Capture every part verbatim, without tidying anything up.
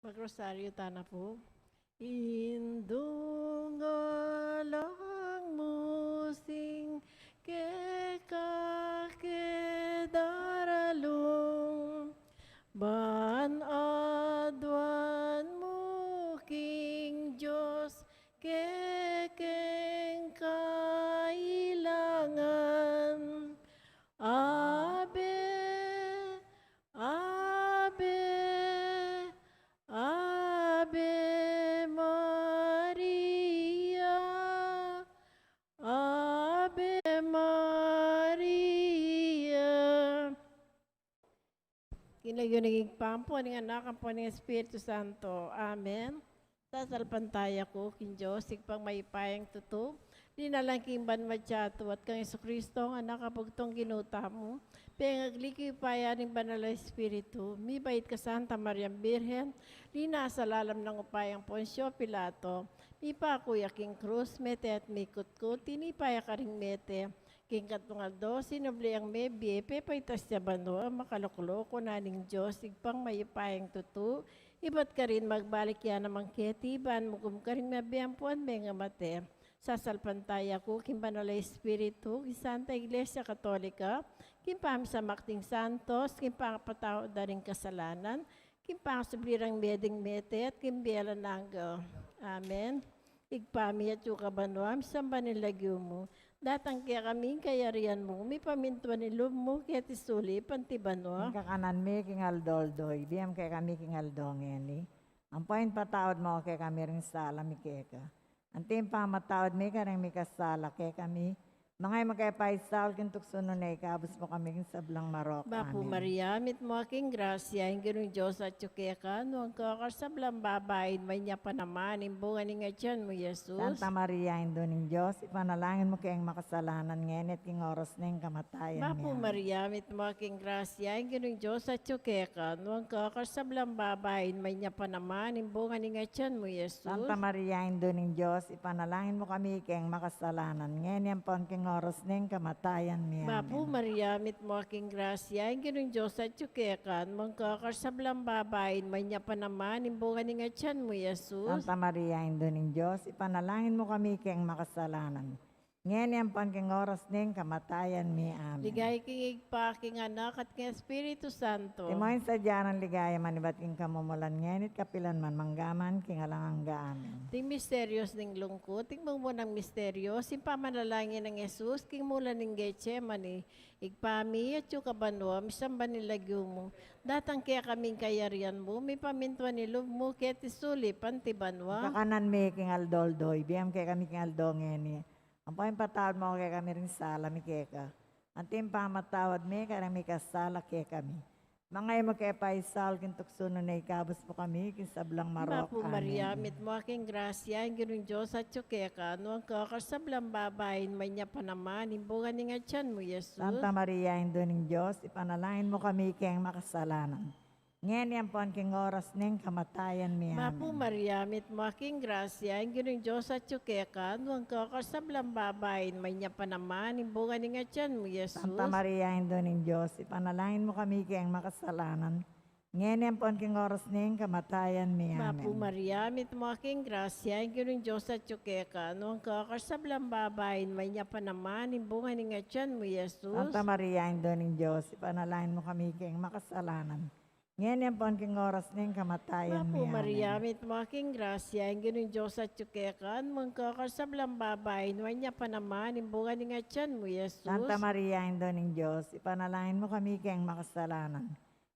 Magrosaryo tana pu. Indung alang musing keka ke daralung, ban aduan mu king Dios kekeng kailangan. Ave, Ave, Ave Maria, Ave Maria. King lagyu ning Ibpa, ampo ning Anak, ampo ning Espiritu Santo. Amen. Sasalpantaya ku king Dios, Ibpang mayupayang tutu, linalang king banua at yatu, at kang Jesucristo, Anak a bugtung Ginu tamu, pengagli king upaya ning Banal a Espiritu, mibait kang Santa Mariang Birhen, linasa lalam ning upayang Poncio Pilato, mipaku ya king krus, mete at mikutkut, tinipa ya karing mete, king katlung aldo, sinubli yang mebie, pepaitas ya banua, makalukluk, kunan ning Dios, Ibpang mayupayang tutu, ibat karin magbalik ya naman keti, ban mugum karing mabie ampon mengamate. Sasalpantaya ku king Banal a Espiritu, king Santa Iglesia Katolika, king pamisamak ding santos, king pangapatawad da ring kasalanan, king pangasubli rang mie ding mete, at king bie alang angga. Amen. Ibpa mi, atsu ka banua, misamban ya ing lagyu mu. Datang kekami ing kayarian mu, mipamintuan ing lub mu, keti sulip anti banua. Ing kakanan mi king aldo-aldo, ibie mu kekami king aldo ngeni. Ampo ipatawad mu kekami ring sala mi keka, anti ing pamamatawad mi karing mikasala kekami. Manga e mu ke paisaul king tuksu, nune ikabus mu kami king sablang marok. Bapu Maria, mitmu ka king grasya, ing Ginung Dios atyu keka, nuan ka karing sablang babai, at manyap a naman ing bunga ning atyan mu, Jesus. Santa Maria, Indu ning Dios, ipanalangin mu keng makasalanan, ngeni at king oras ning kamatayan mi. Amen. Bapu Maria, mitmu ka king grasya, ing Ginung Dios atyu keka, nuan ka karing sablang babai, at manyap a naman ing bunga ning atyan mu, Jesus. Santa Maria, Indu ning Dios, ipanalangin mu kami keng makasalanan, ngeni ampon king oras ning kamatayan mi. Amen. Bapu Maria, mitmu ka king grasya, ing Ginung Dios atyu keka, nuan ka karing sablang babai, at manyap a naman ing bunga ning atyan mu, Jesus. Santa Maria, Indu ning Dios, ipanalangin mu kami keng makasalanan, ngeni ampon king oras ning kamatayan mi. Amen. Ligaya king Ibpa, king Anak, at king Espiritu Santo. Antimo ing sadya nang ligaya, manibat king kamumulan, ngeni at kapilan man, mangga man king alang angga. Amen. Ding misterios ning lungkut. Ing mumunan misterios, ing pamanalangin nang Jesus king mulan ning Getsemani. Ibpa mi, atyu ka banua, misamban ya ing lagyu mu. Datang kekami ing kayarian mu, mipamintuan ing lub mu, keti sulip anti banua. Ing kakanan mi king aldo-aldo, ibie mu kekami king aldo ngeni. Ampo ipatawad mu kekami ring sala mi keka, anti ing pamamatawad mi karing mikasala kekami. Manga e mu ke paisaul king tuksu, nune ikabus mu kami king sablang marok. Bapu Maria, amen, mitmu ka king grasya, ing Ginung Dios atyu keka, nuan ka karing sablang babai, at manyap a naman ing bunga ning atyan mu, Jesus. Santa Maria, Indu ning Dios, ipanalangin mu kami keng makasalanan, ngeni ampon king oras ning kamatayan mi. Bapu, amen, Maria, mitmu ka king grasya, ing Ginung Dios atyu keka, nuan ka karing sablang babai, at manyap a naman ing bunga ning atyan mu, Jesus. Santa Maria, Indu ning Dios, ipanalangin mu kami keng makasalanan, ngeni ampon king oras ning kamatayan mi. Amen. Bapu Maria, mitmu ka king grasya, ing Ginung Dios atyu keka, nuan ka karing sablang babai, at manyap a naman ing bunga ning atyan mu, Jesus. Santa Maria, Indu ning Dios, ipanalangin mu kami keng makasalanan, ngeni ampon king oras ning kamatayan mi. Bapu Maria, amen, mitmu ka king grasya, ing Ginung Dios atyu keka, nuan ka karing sablang babai, at manyap a naman ing bunga ning atyan mu, Jesus. Santa Maria, Indu ning Dios, ipanalangin mu kami keng makasalanan,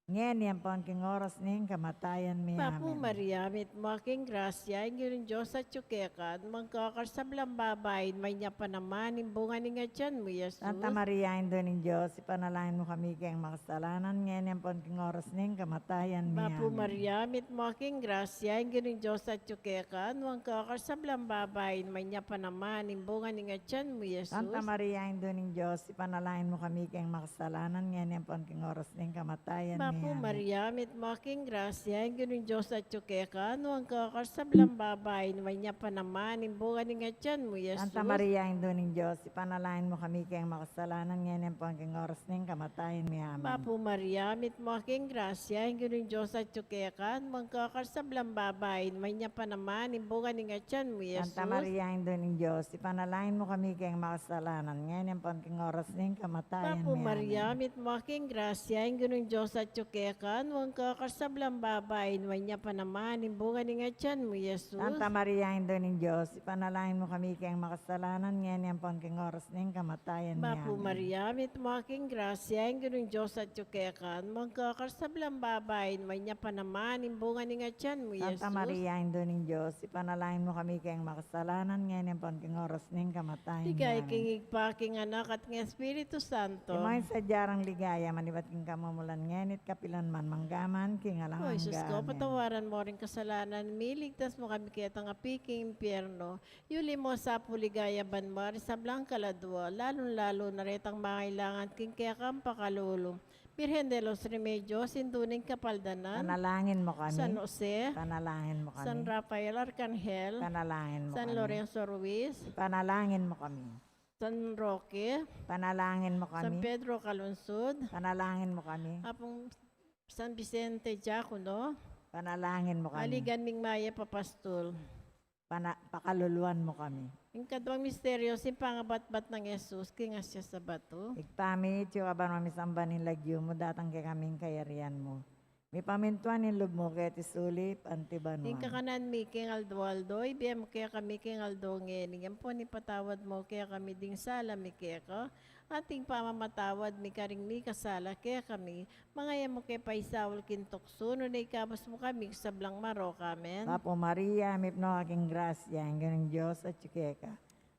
ngeni ampon king oras ning kamatayan mi. Bapu, amen, Maria, mitmu ka king grasya, ing Ginung Dios atyu keka, nuan ka karing sablang babai, at manyap a naman ing bunga ning atyan mu, Jesus. Santa Maria, Indu ning Dios, ipanalangin mu kami keng makasalanan, ngeni ampon king oras ning kamatayan mi. Bapu, amen, Maria, mitmu ka king grasya, ing Ginung Dios atyu keka, nuan ka karing sablang babai, at manyap a naman ing bunga ning atyan mu, Jesus. Santa Maria, Indu ning Dios, ipanalangin mu kami keng makasalanan, ngeni ampon king oras ning kamatayan mi. Amen. Maria, mitmu ka king grasya, ing Ginung Dios atyu keka, nuan ka karing sablang babai, nuan ya pa naman ing bunga ning atian mu, Jesus. Santa Maria, Indu ning Dios, ipanalangin mu kami keng makasalanan, ngeni ampon king oras ning kamatayan mi. Amen. Bapu Maria, mitmu ka king grasya, ing Ginung Dios atyu keka, nuan ka karing sablang babai, nuan ya pa naman ing bunga ning atian mu, Jesus. Santa Maria, Indu ning Dios, ipanalangin mu kami keng makasalanan, ngeni ampon king oras ning kamatayan mi. Amen. Bapu Maria, mitmu ka king grasya, ing Ginung Dios atyu keka, nuan ka karing sablang babai, nuan ya pa naman ing bunga ning atian mu, Jesus. Santa Maria, Indu ning Dios, ipanalangin mu kami keng makasalanan, ngeni ampon king oras ning kamatayan mi. Amen. Bapu Maria, mitmu ka king grasya, ing Ginung Dios atyu keka, nuan ka karing sablang babai, nuan ya pa naman ing bunga ning atian mu, Jesus. Santa Maria, Indu ning Dios, ipanalangin mu kami keng makasalanan, ngeni ampon king oras ning kamatayan mi. Amen. Ligaya king Ibpa, king Anak, at king Espiritu Santo. Antimo ing sadya nang ligaya, manibat king kamumulan, ngeni at kapilan man, mangga man king alang angga. O Jesus ko, patawaran mu ring kasalanan mi, iligtas mu kami ketang api king impyerno. Yuli mu sa pu king ligaya banua ring sablang kaladua, lalung-lalu na retang mangailangan king kekang pakalulu. Birhen de los Remedios, Indu ning Kapaldanan. Ipanalangin mu kami. San Jose. Ipanalangin mu kami. San Rafael Arcangel. Ipanalangin mu kami. San Lorenzo Ruiz. Ipanalangin mu kami. San Roque. Ipanalangin mu kami. San Pedro Calungsod. Ipanalangin mu kami. Apung San Vicente Diacono. Ipanalangin mu kami. Aligan ming mayap a pastul. Pana-, pakaluluan mu kami. Ing kaduang misteryo, ing pangabatbat nang Jesus king asya sa batu. Ibpa mi, atyu ka banua, misamban ing lagyu mu, datang kekami ing kayarian mu. Mipamintuan ing lub mu keti sulip anti banua. Ing kakanan mi king aldo-aldo, ibie mu kekami king aldo ngeni, ampon ipatawad mu kekami ding sala mi keka, anti ing pamamatawad mi karing mikasala kekami, manga e mu ke paisaul king tuksu, nune ikabus mu kami king sablang marok. Amen. Bapu Maria, mipnu ka king grasya, ing Ginung Dios atyu keka.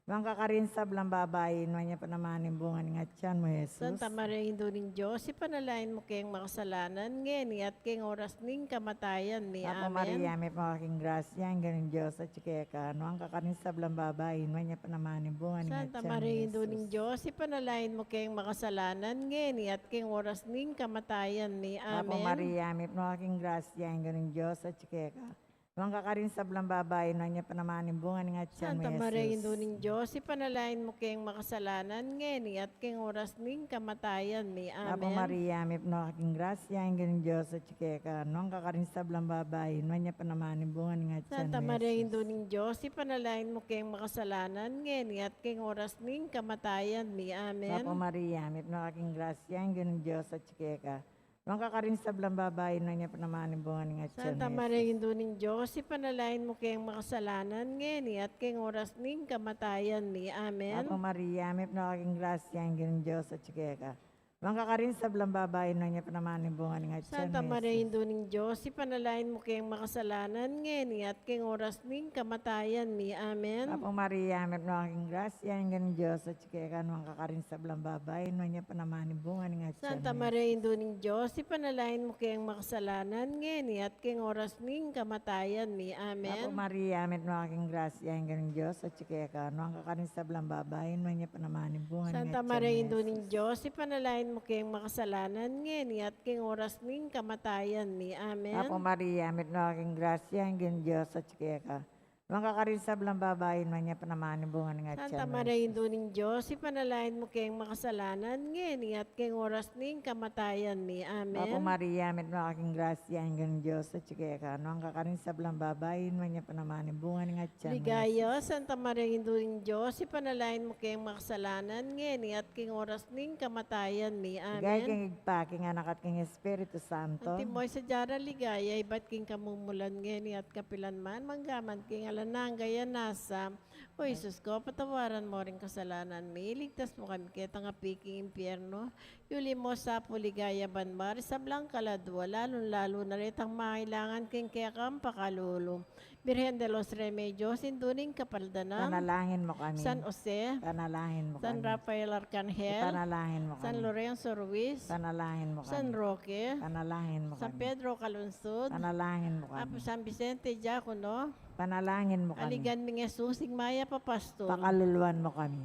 Nuan ka karing sablang babai, nuan ya pa naman ing bunga ning atian mu, Jesus. Santa Maria, Indu ning Dios, ipanalangin mu keng makasalanan, ngeni at king oras ning kamatayan mi. Bapu Maria, mipnu ka king grasya, ing Ginung Dios atyu keka. Nuan ka karing sablang babai, nuan ya pa naman ing bunga ning atian mu, Jesus. Santa Maria, Indu ning Dios, ipanalangin mu keng makasalanan, ngeni at king oras ning kamatayan mi. Amen. Bapu Maria, mipnu ka king grasya, ing Ginung Dios atyu keka. Nuan ka karing sablang babai, nuan ya pa naman ing bunga ning atian mu, Jesus. Santa Maria, Indu ning Dios, ipanalangin mu keng makasalanan, ngeni at king oras ning kamatayan mi. Amen. Bapu Maria, mipnu ka king grasya, ing Ginung Dios atyu keka. Nuan ka karing sablang babai, nuan ya pa naman ing bunga ning atian mu, Jesus. Santa Maria, Indu ning Dios, ipanalangin mu keng makasalanan, ngeni at king oras ning kamatayan mi. Amen. Bapu Maria, mipnu ka king grasya, ing Ginung Dios atyu keka. Nuan ka karing sablang babai, nuan ya pa naman ing bunga ning atian mu, Jesus. Santa Maria, Indu ning Dios, ipanalangin mu keng makasalanan, ngeni at king oras ning kamatayan mi. Amen. Bapu Maria, mipnu ka king grasya, ing Ginung Dios atyu keka. Nuan ka karing sablang babai, nuan ya pa naman ing bunga ning atian mu, Jesus. Santa Maria, Indu ning Dios, ipanalangin mu keng makasalanan, ngeni at king oras ning kamatayan mi. Amen. Bapu Maria, mipnu ka king grasya, ing Ginung Dios atyu keka. Nuan ka karing sablang babai, nuan ya pa naman ing bunga ning atian mu, Jesus. Santa Maria, Indu ning Dios, ipanalangin mu keng makasalanan, ngeni at king oras ning kamatayan mi. Amen. Bapu Maria, mipnu ka king grasya, ing Ginung Dios atyu keka. Nuan ka karing sablang babai, nuan ya pa naman ing bunga ning atian mu, Jesus. Santa Maria, Indu ning Dios, ipanalangin mu keng makasalanan, ngeni at king oras ning kamatayan mi. Amen. Bapu Maria, mipnu ka king grasya, ing Ginung Dios atyu keka. Nuan ka karing sablang babai, nuan ya pa naman ing bunga ning atian mu, Jesus. Santa Maria, Indu ning Dios, ipanalangin mu keng makasalanan, ngeni at king oras ning kamatayan mi. Amen. Bapu Maria, mipnu ka king grasya, ing Ginung Dios atyu keka. Nuan ka karing sablang babai, nuan ya pa naman ing bunga ning atian mu, Jesus. Ligaya, Santa Maria, Indu ning Dios, ipanalangin mu keng makasalanan, ngeni at king oras ning kamatayan mi. Amen. Ligaya king Ibpa, king Anak, at king Espiritu Santo. Antimo ing sadya nang ligaya, ibat king kamumulan, ngeni at kapilan man, mangga man king alang angga. Amen. O Jesus ko, patawaran mu ring kasalanan mi, iligtas mu kami ketang api king impyerno, yuli mu sa pu king ligaya banua ring sablang kaladua, lalung-lalu na retang mangailangan king kekang pakalulu. Birhen de los Remedios, Indu ning Kapaldanan. Ipanalangin mu kami. San Jose. Ipanalangin mu kami. San Rafael Arcangel. Ipanalangin mu kami. San Lorenzo Ruiz. Ipanalangin mu kami. San Roque. Ipanalangin mu kami. San Pedro Calungsod. Ipanalangin mu kami. Apu San Vicente Diacono. Ipanalangin mu kami. Aligan ming Jesus, ing mayap a pastul. Pakaluluan mu kami.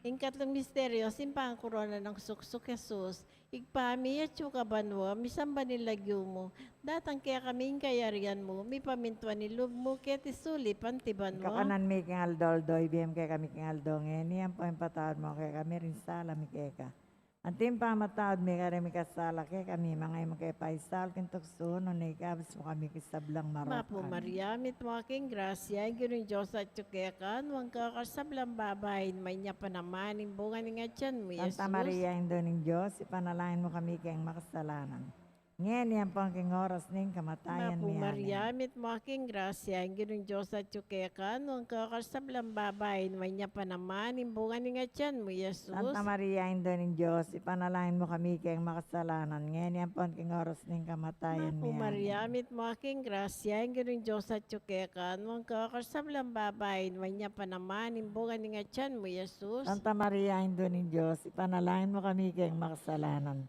Ing katlung misteryo, ing pangkorona nang suksuk Jesus. Ibpa mi, atsu ka banua, misamban ing lagyu mu, datang kekami ing kayarian mu, mipamintuan ing lub mu keti sulip anti banua. Ing kakanan mi king aldo-aldo, ibie mu kekami king aldo ngeni, ampon ipatawad mu kekami ring sala mi keka, anti ing pamamatawad mi karing mikasala kekami, manga e mu ke paisaul king tuksu, nune ikabus mu kami king sablang marok. Bapu Maria, mitmu ka king grasya, ing Ginung Dios atyu keka, nuan ka karing sablang babai, nuan ya pa naman ing bunga ning atian mu, Jesus. Santa Maria, Indu ning Dios, ipanalangin mu kami keng makasalanan, ngeni ampon king oras ning kamatayan mi. Amen. Bapu Maria, mitmu ka king grasya, ing Ginung Dios atyu keka, nuan ka karing sablang babai, nuan ya pa naman ing bunga ning atian mu, Jesus. Santa Maria, Indu ning Dios, ipanalangin mu kami keng makasalanan, ngeni ampon king oras ning kamatayan mi. Amen. Bapu Maria, mitmu ka king grasya, ing Ginung Dios atyu keka, nuan ka karing sablang babai, nuan ya pa naman ing bunga ning atian mu, Jesus. Santa Maria, Indu ning Dios, ipanalangin mu kami keng makasalanan,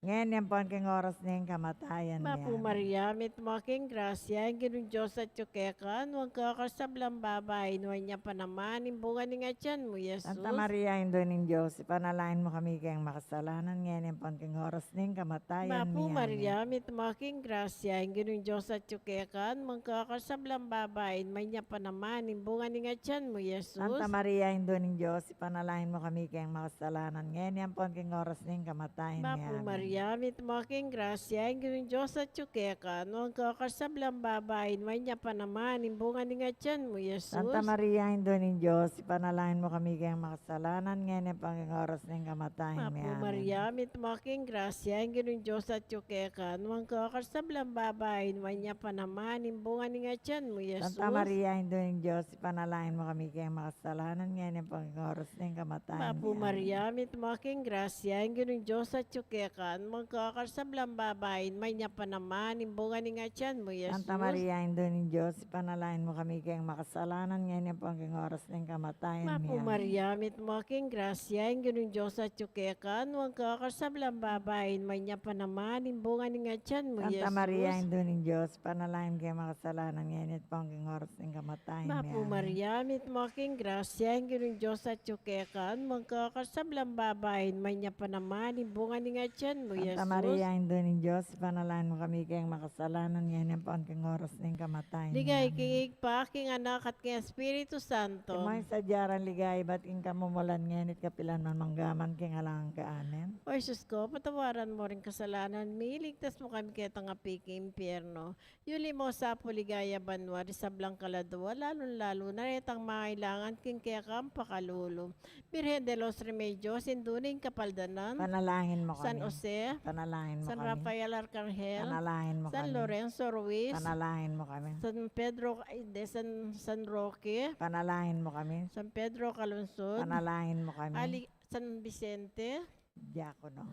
ngeni ampon king oras ning kamatayan mi. Amen. Bapu Maria, mitmu ka king grasya, ing Ginung Dios atyu keka, nuan ka karing sablang babai, nuan ya pa naman ing bunga ning atian mu, Jesus. Santa Maria, Indu ning Dios, ipanalangin mu kami keng makasalanan, ngeni ampon king oras ning kamatayan mi. Amen. Bapu Maria, mitmu ka king grasya, ing Ginung Dios atyu keka, nuan ka karing sablang babai, nuan ya pa naman ing bunga ning atian mu, Jesus. Santa Maria, Indu ning Dios, ipanalangin mu kami keng makasalanan, ngeni ampon king oras ning kamatayan mi. Amen. Bapu Maria, mitmu ka king grasya, ing Ginung Dios atyu keka, nuan ka karing sablang babai, nuan ya pa naman ing bunga ning atian mu, Jesus. Santa Maria, Indu ning Dios, ipanalangin mu kami keng makasalanan, ngeni ampon king oras ning kamatayan mi. Amen. Bapu Maria, mitmu ka king grasya, ing Ginung Dios atyu keka, nuan ka karing sablang babai, nuan ya pa naman ing bunga ning atian mu, Jesus. Santa Maria, Indu ning Dios, ipanalangin mu kami keng makasalanan, ngeni ampon king oras ning kamatayan mi. Amen. Bapu Maria, mitmu ka king grasya, ing Ginung Dios atyu keka, nuan ka karing sablang babai, nuan ya pa naman ing bunga ning atian mu, Jesus. Santa Maria, Indu ning Dios, ipanalangin mu kami keng makasalanan, ngeni ampon king oras ning kamatayan mi. Amen. Bapu Maria, mitmu ka king grasya, ing Ginung Dios atyu keka, nuan ka karing sablang babai, nuan ya pa naman ing bunga ning atian mu, Jesus. Santa Maria, Indu ning Dios, ipanalangin mu keng makasalanan, ngeni ampon king oras ning kamatayan mi. Amen. Bapu Maria, mitmu ka king grasya, ing Ginung Dios atyu keka, nuan ka karing sablang babai, nuan ya pa naman ing bunga ning atian mu, Jesus. Santa Maria, Indu ning Dios, ipanalangin mu kami keng makasalanan, ngeni ampon king oras ning kamatayan mi. Amen. Ligaya king Ibpa, king Anak, at king Espiritu Santo. Antimo ing sadya rang ligaya, ibat king kamumulan, ngeni at kapilan man, mangga man king alang angga. Amen. O Jesus ku, patawaran mu ring kasalanan mi, iligtas mu kami ketang api king impyerno. Yuli mu sa pu king ligaya banua ring sablang kaladua, lalung-lalu na retang mangailangan king kekang pakalulu. Birhen de los Remedios, Indu ning Kapaldanan. Ipanalangin mu kami. San Jose. Ipanalangin mu kami. San Rafael Arcangel. Ipanalangin mu kami. San Lorenzo Ruiz. Ipanalangin mu kami. San Pedro, ay, de San, San Roque. Ipanalangin mu kami. San Pedro Calungsod. Ipanalangin mu kami. Ali-, San Vicente. Diakono.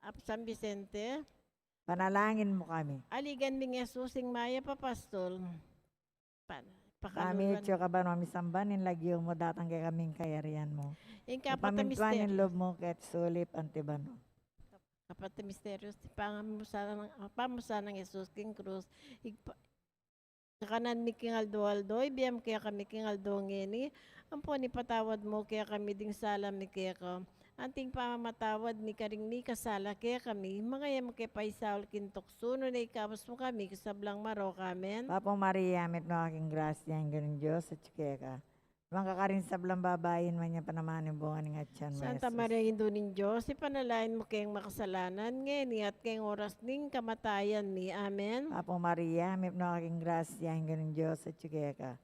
Ap-, San Vicente. Ipanalangin mu kami. Aligan ming Jesus, ing mayap a pastul. Pan-, Ibpa mi, pakaluluan. Atsu ka banua, misamban ing lagyu mu, datang kekami ing kayarian mu. Ing kapat a misteryu. Ipamintuan ing lub mu keti sulip anti banua. Kapat a misteryu, ing pamusan nang, pamusan nang Jesus king krus. Ing pa-, kakanan mi king aldo-aldo, ibie mu kekami king aldo ngeni, ampon ipatawad mu kekami ding sala mi keka, anti ing pamamatawad mi karing mikasala kekami, manga e mu ke paisaul king tuksu, nune ikabus mu kami king sablang marok. Amen. Bapu Maria, mitmu ka king grasya, ing Ginung Dios atyu keka. Nuan ka karing sablang babai, nuan ya pa naman ing bunga ning atian mu, Jesus. Santa Maria, Indu ning Dios, ipanalangin mu keng makasalanan, ngeni at keng oras ning kamatayan mi. Amen. Bapu Maria, mitmu ka king grasya, ing Ginung Dios atyu keka.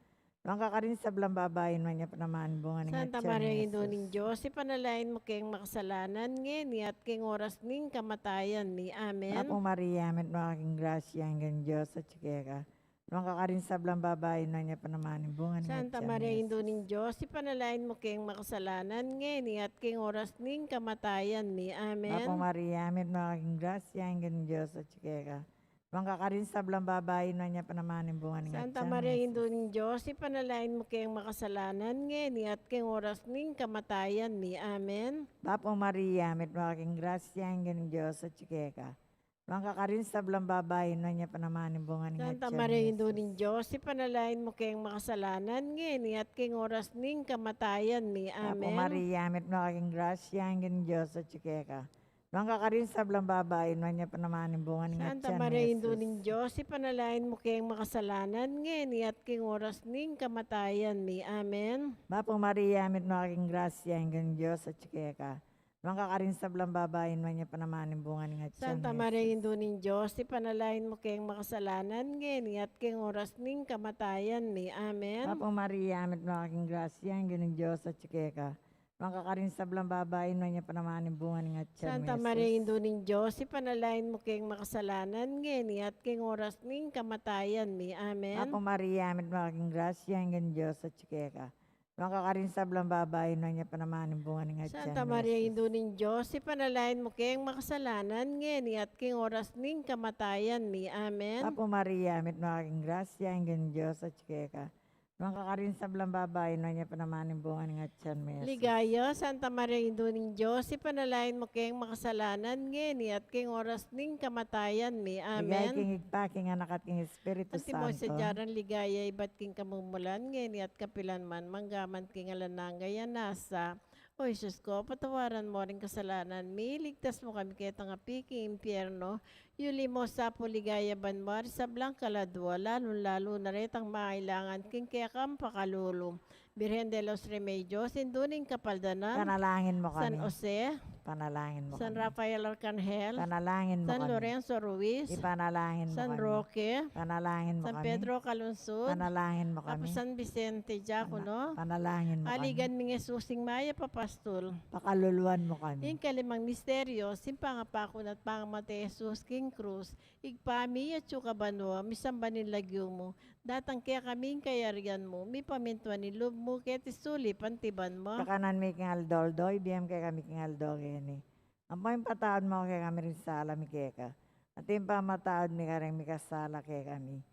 Nuan ka karing sablang babai, nuan ya pa naman ing bunga ning atian mu, Jesus. Santa Maria, Indu ning Dios, ipanalangin mu keng makasalanan, ngeni at keng oras ning kamatayan mi. Amen. Bapu Maria, mitmu ka king grasya, ing Ginung Dios atyu keka. Nuan ka karing sablang babai, nuan ya pa naman ing bunga ning atian mu, Jesus. Santa Maria, Indu ning Dios, ipanalangin mu keng makasalanan, ngeni at keng oras ning kamatayan mi. Amen. Bapu Maria, mitmu ka king grasya, ing Ginung Dios atyu keka. Nuan ka karing sablang babai, nuan ya pa naman ing bunga ning atian mu, Jesus. Santa Maria, Indu ning Dios, ipanalangin mu keng makasalanan, ngeni at keng oras ning kamatayan mi. Amen. Bapu Maria, mitmu ka king grasya, ing Ginung Dios atyu keka. Nuan ka karing sablang babai, nuan ya pa naman ing bunga ning atian mu, Jesus. Santa Maria, Indu ning Dios, ipanalangin mu keng makasalanan, ngeni at keng oras ning kamatayan mi. Amen. Bapu Maria, mitmu ka king grasya, ing Ginung Dios atyu keka. Nuan ka karing sablang babai, nuan ya pa naman ing bunga ning atian mu, Jesus. Santa Maria, Indu ning Dios, ipanalangin mu keng makasalanan, ngeni at king oras ning kamatayan mi. Amen. Bapu Maria, mitmu ka king grasya, ing Ginung Dios atyu keka. Nuan ka karing sablang babai, nuan ya pa naman ing bunga ning atian mu, Jesus. Santa Maria, Indu ning Dios, ipanalangin mu keng makasalanan, ngeni at king oras ning kamatayan mi. Amen. Bapu Maria, mitmu ka king grasya, ing Ginung Dios atyu keka. Nuan ka karing sablang babai, nuan ya pa naman ing bunga ning atian mu, Jesus. Santa Maria, Indu ning Dios, ipanalangin mu keng makasalanan, ngeni at king oras ning kamatayan mi. Amen. Bapu Maria, mitmu ka king grasya, ing Ginung Dios atyu keka. Nuan ka karing sablang babai, nuan ya pa naman ing bunga ning atian mu, Jesus. Santa Maria, Indu ning Dios, ipanalangin mu keng makasalanan, ngeni at king oras ning kamatayan mi. Amen. Bapu Maria, mitmu ka king grasya, ing Ginung Dios atyu keka. Nuan ka karing sablang babai, nuan ya pa naman ing bunga ning atian mu, Jesus. Ligaya, Santa Maria, Indu ning Dios, ipanalangin mu keng makasalanan, ngeni at king oras ning kamatayan mi. Ligaya. Amen. King Ibpa, king Anak, at king Espiritu Santo. Antimo ing sadya nang ligaya ibat king kamumulan, ngeni at kapilan man, manggaman king alang angga. Nasa, O Jesus ko, patawaran mu ring kasalanan mi, iligtas mu kami ketang api king impyerno, yuli mu sa pu king ligaya banua ring sablang kaladua, lalung-lalu na retang mangailangan king kekang pakalulu. Birhen de los Remedios, Indu ning Kapaldanan. Ipanalangin mu kami. San Jose. Ipanalangin mu kami. San Rafael Arcangel. Ipanalangin mu kami. San Lorenzo Ruiz. Ipanalangin mu kami. San Roque. Ipanalangin mu kami. San Pedro Calungsod. Ipanalangin mu kami. Apu San Vicente Diacono. Pana-, ipanalangin mu kami. Aligan ming Jesus, ing mayap a pastul. Pakaluluan mu kami. Ing kalimang misteryo, ing pangapaku na at pangamatay Jesus king krus. Ibpa mi, atsu ka banua, misamban ing lagyu mu. Datang kekami ing kayarian mu, mipamintuan ing lub mu keti sulip anti banua. Ing kakanan mi king aldo-aldo, ibie mu kekami king aldo ngeni. Ampon ipatawad mu kekami ring sala mi keka, anti ing pamamatawad mi kareng mikasala kekami.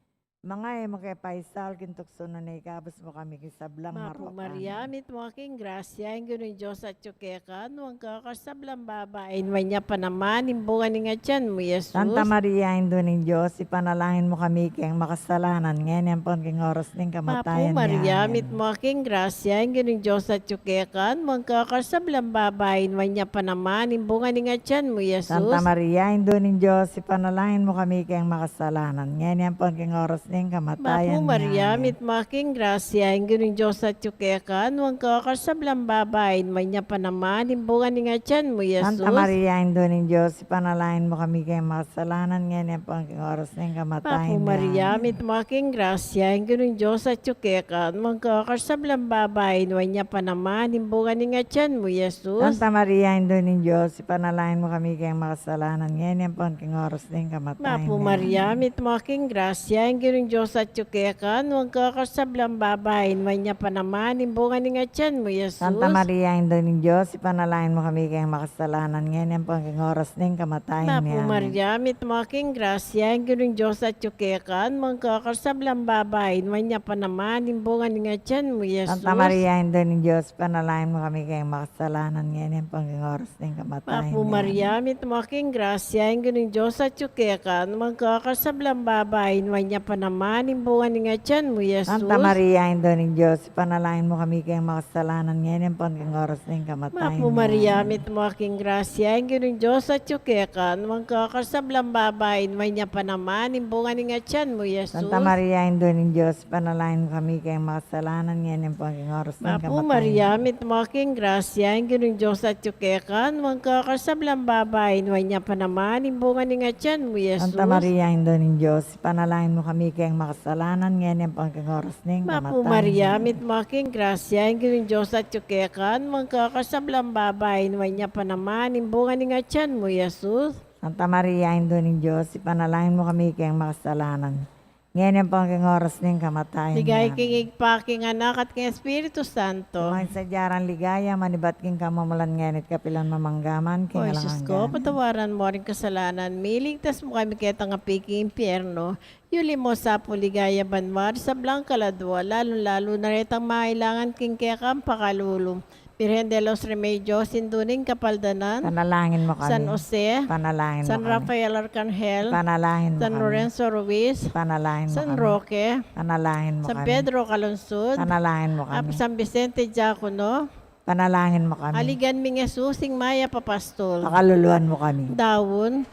Manga e mu ke paisaul king tuksu, nune ikabus mu kami king sablang marok. Bapu Maria, mitmu ka king grasya, ing Ginung Dios atyu keka, nuan ka karing sablang babai, nuan ya pa naman ing bunga ning atian mu, Jesus. Santa Maria, Indu ning Dios, ipanalangin mu kami keng makasalanan, ngeni ampon king oras ning kamatayan mi. Bapu Maria, mitmu ka king grasya, ing Ginung Dios atyu keka, nuan ka karing sablang babai, nuan ya pa naman ing bunga ning atian mu, Jesus. Santa Maria, Indu ning Dios, ipanalangin mu kami keng makasalanan, ngeni ampon king oras ning kamatayan mi. Bapu Maria, mitmu ka king grasya, ing Ginung Dios atyu keka, nuan ka karing sablang babai, nuan ya pa naman ing bunga ning atian mu, Jesus. Santa Maria, Indu ning Dios, ipanalangin mu kami keng makasalanan, ngeni ampon king oras ning kamatayan mi. Bapu Maria, mitmu ka king grasya, ing Ginung Dios atyu keka, nuan ka karing sablang babai, nuan ya pa naman ing bunga ning atian mu, Jesus. Santa Maria, Indu ning Dios, ipanalangin mu kami keng makasalanan, ngeni ampon king oras ning kamatayan mi. Bapu Maria, mitmu ka king grasya, ing Ginung Dios atyu keka, nuan ka karing sablang babai, nuan ya pa naman ing bunga ning atian mu, Jesus. Santa Maria, Indu ning Dios, ipanalangin mu kami keng makasalanan, ngeni ampon king oras ning kamatayan mi. Amen. Bapu Maria, mitmu ka king grasya, ing Ginung Dios atyu keka, nuan ka karing sablang babai, nuan ya pa naman ing bunga ning atian mu, Jesus. Santa Maria, Indu ning Dios, ipanalangin mu kami keng makasalanan, ngeni ampon king oras ning kamatayan mi. Amen. Bapu Maria, mitmu ka king grasya, ing Ginung Dios atyu keka, nuan ka karing sablang babai, nuan ya pa naman ing bunga ning atian mu, Jesus. Santa Maria, Indu ning Dios, ipanalangin mu kami keng makasalanan, ngeni ampon king oras ning kamatayan mi. Amen. Bapu Maria, mitmu ka king grasya, ing Ginung Dios atyu keka, nuan ka karing sablang babai, nuan ya pa naman ing bunga ning atian mu, Jesus. Santa Maria, Indu ning Dios, ipanalangin mu kami keng makasalanan, ngeni ampon king oras ning kamatayan mi. Bapu Maria, mitmu ka king grasya, ing Ginung Dios atyu keka, nuan ka karing sablang babai, nuan ya pa naman ing bunga ning atian mu, Jesus. Santa Maria, Indu ning Dios, ipanalangin mu kami keng makasalanan, ngeni ampon king oras ning kamatayan mi. Bapu Maria, mitmu ka king grasya, ing Ginung Dios atyu keka, nuan ka karing sablang babai, nuan ya pa naman ing bunga ning atian mu, Jesus. Santa Maria, Indu ning Dios, ipanalangin mu kami keng makasalanan, ngeni ampon king oras ning kamatayan mi. Amen. Ligaya king Ibpa, king Anak, at king Espiritu Santo. Antimo ing sadya nang ligaya, manibat king kamumulan, ngeni at kapilan man, manggaman king alang angga. O Jesus ko, patawaran mu ring kasalanan mi, iligtas mu kami ketang api king impyerno, yuli mu sa pu king ligaya banua ring sablang kaladua, lalung-lalu na retang mangailangan king kekang pakalulu. Birhen de los Remedios, Indu ning Kapaldanan. Ipanalangin mu kami. San Jose. Ipanalangin mu kami. San Rafael Arcangel. Ipanalangin mu kami. San Lorenzo Ruiz. Ipanalangin mu kami. San Roque. Ipanalangin mu kami. San Pedro Calungsod. Ipanalangin mu kami. Apu San Vicente Diacono. Panalangin mu kami. Aligan ming Jesus, ing mayap a pastul. Pakaluluan mu kami. Daun,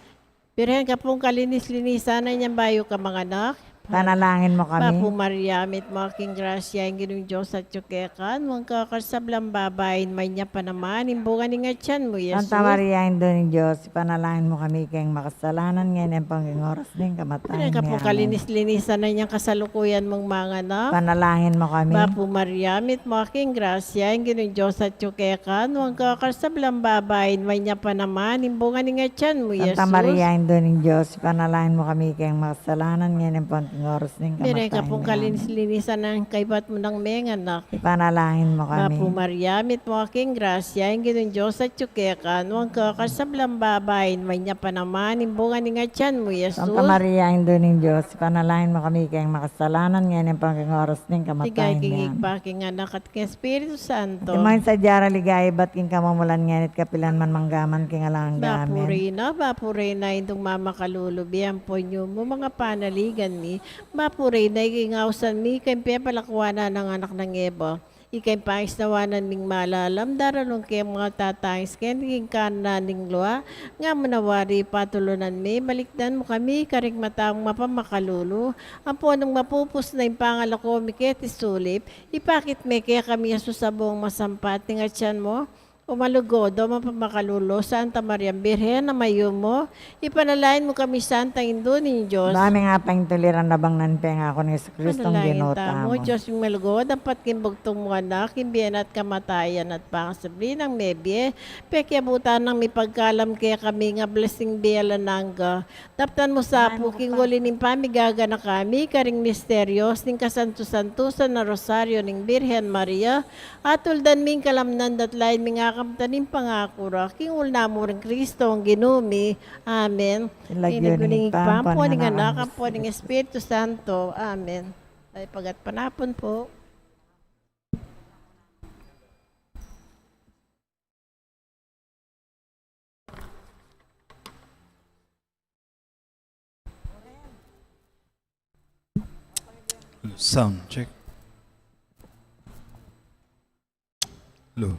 Birhen ka pung kalinis-linisan, inyang bayu ka manganak. Panalangin mu kami. Bapu Maria, mitmu ka king grasya, ing Ginung Dios atyu keka, nuan ka karing sablang babai, nuan ya pa naman ing bunga ning atyan mu, Jesus. Santa Maria, Indu ning Dios, ipanalangin mu kami king makasalanan, ngeni ampon king oras ning kamatayan mi. Amen. Birhen ka pung kalinis-linisan, inyang kasalukuyan mung manganak. Panalangin mu kami. Bapu Maria, mitmu ka king grasya, ing Ginung Dios atyu keka, nuan ka karing sablang babai, nuan ya pa naman ing bunga ning atyan mu, Jesus. Santa Maria, Indu ning Dios, ipanalangin mu kami king makasalanan, ngeni ampon king oras ning kamatayan mi. Amen. Birhen ka pung kalinis-linisan, inyang kaybat mu nang menganak. Ipanalangin mu kami. Bapu Maria, mitmu ka king grasya, ing Ginung Dios atyu keka, nuan ka karing sablang babai, nuan ya pa naman ing bunga ning atyan mu, Jesus. Santa Maria, Indu ning Dios, ipanalangin mu kami king makasalanan, ngeni ampon king oras ning kamatayan mi. Ligaya king Ibpa, king Anak, at king Espiritu Santo. Antimo ing sadya ra ligaya, ibat king kamumulan, ngeni at kapilan man, mangga man king alang angga. Amen. Bapu Reyna, Bapu Reyna, Indung mamakalulu, bie ampon yumu, manga panaligan mi. Bapu Reyna, ika ing ausan mi, ika ing pepalakuanan nang anak nang Eva. Ika ing pangisnawanan ming malalam, daraun keng matatangis keni king kanan ning lua, nga mu na wari patulunan mi, balikdan mu kami karing mata mung mapamakalulu, ampon nung mapupus na ing pangalako mi keti sulip, ipakit me kekami i Jesus a bungang masampat ning atyan mu, o malugud, o mapamakalulu, Santa Maria, Birhen a mayumu, ipanalangin mu kami, Santa Indu ning Dios. Ba ming apaintuliran, abang nang pengaku nang Jesucristo, Ginu tamu. Panalangin tamu, Dios ming malugud, ampat king bugtung mung Anak, king bie na at kamatayan at pangasubli nang mebie, pekiabutan nang mipagkalam kekami ing ablas ning bie alang angga. Daptan mu sa pu king uli ning pamigaganaka mi karing misteryos ning kasantu-santusan a Rosario ning Birhen Maria, at tuldan ming kalamnan da at lain ming akamtan ing pangaku ra, king ul namu ring Kristong Ginu mi. Amen. King lagyu ning Ibpa, ampo ning Anak, ampo ning Espiritu Santo. Amen. Ay, pagat panapun pu. Sound check. Hello.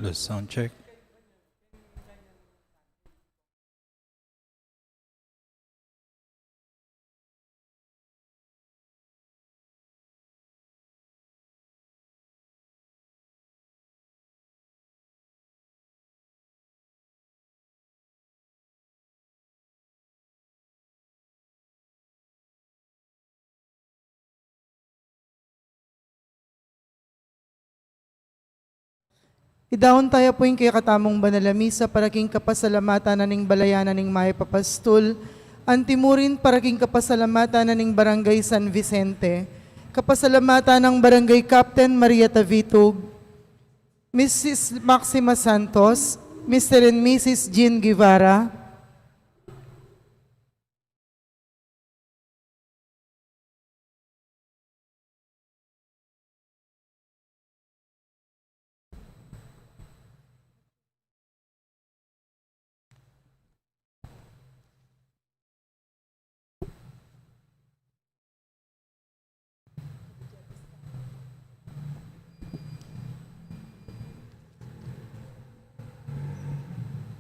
Let's sound check. Idaun taya pu ing kekatamung banal a misa para king kapasalamatan na ning balayan na ning mayap a pastul, anti mu rin para king kapasalamatan na ning Barangay San Vicente, kapasalamatan nang Barangay Captain Maria Tavitug, Missus Maxima Santos, Mister and Missus Jean Guevara,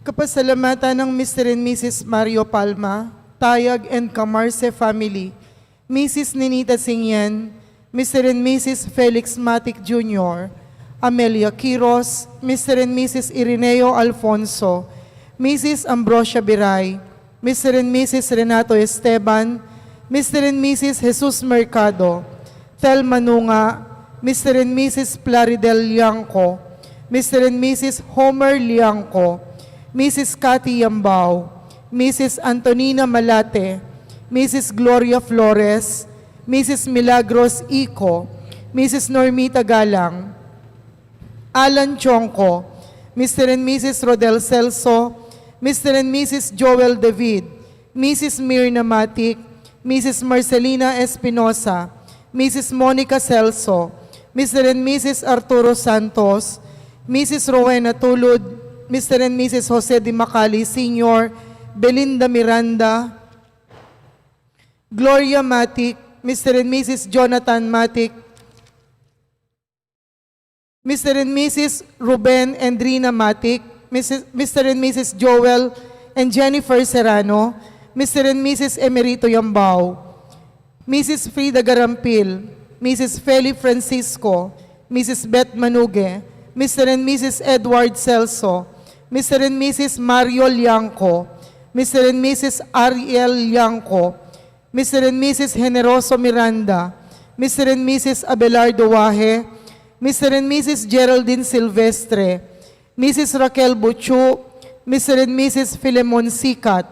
Kapasalamatan nang Mister and Missus Mario Palma, Tayag and Camarce family, Missus Ninita Singyan, Mister and Missus Felix Matic Junior, Amelia Quiros, Mister and Missus Irineo Alfonso, Missus Ambrosia Biray, Mister and Missus Renato Esteban, Mister and Missus Jesus Mercado, Thelma Nunga, Mister and Missus Plaridel Liangco, Mister and Missus Homer Liangco, Missus Cathy Yambao, Missus Antonina Malate, Missus Gloria Flores, Missus Milagros Ico, Missus Normita Galang, Alan Chongco, Mister and Missus Rodel Celso, Mister and Missus Joel David, Missus Mirna Matic, Missus Marcelina Espinosa, Missus Monica Celso, Mister and Missus Arturo Santos, Missus Rowena Tulud, Mister and Missus Jose de Macali Senior, Belinda Miranda, Gloria Matic, Mister and Missus Jonathan Matic, Mister and Missus Ruben and Rina Matic, Missus Mister and Missus Joel and Jennifer Serrano, Mister and Missus Emerito Yambao, Missus Frida Garampil, Missus Feli Francisco, Missus Beth Manuge, Mister and Missus Edward Celso, Mister and Missus Mario Liangco, Mister and Missus Ariel Liangco, Mister and Missus Generoso Miranda, Mister and Missus Abelardo Wahe, Mister and Missus Geraldine Silvestre, Missus Raquel Buchu, Mister and Missus Filemon Sicat,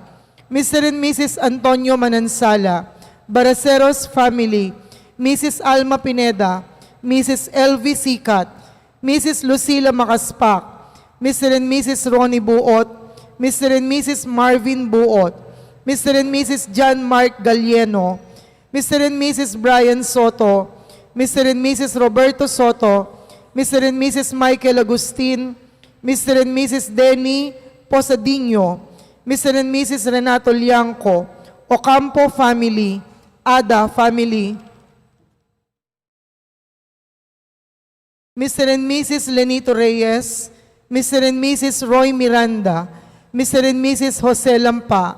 Mister and Missus Antonio Manansala, Baraceros family, Missus Alma Pineda, Missus Elvie Sicat, Missus Lucila Macaspac, Mister and Missus Ronnie Buot, Mister and Missus Marvin Buot, Mister and Missus John Mark Galieno, Mister and Missus Brian Soto, Mister and Missus Roberto Soto, Mister and Missus Michael Agustin, Mister and Missus Denny Posadinho, Mister and Missus Renato Liangco, Ocampo family, Ada family, Mister and Missus Lenito Reyes, Mister and Missus Roy Miranda, Mister and Missus Jose Lampa,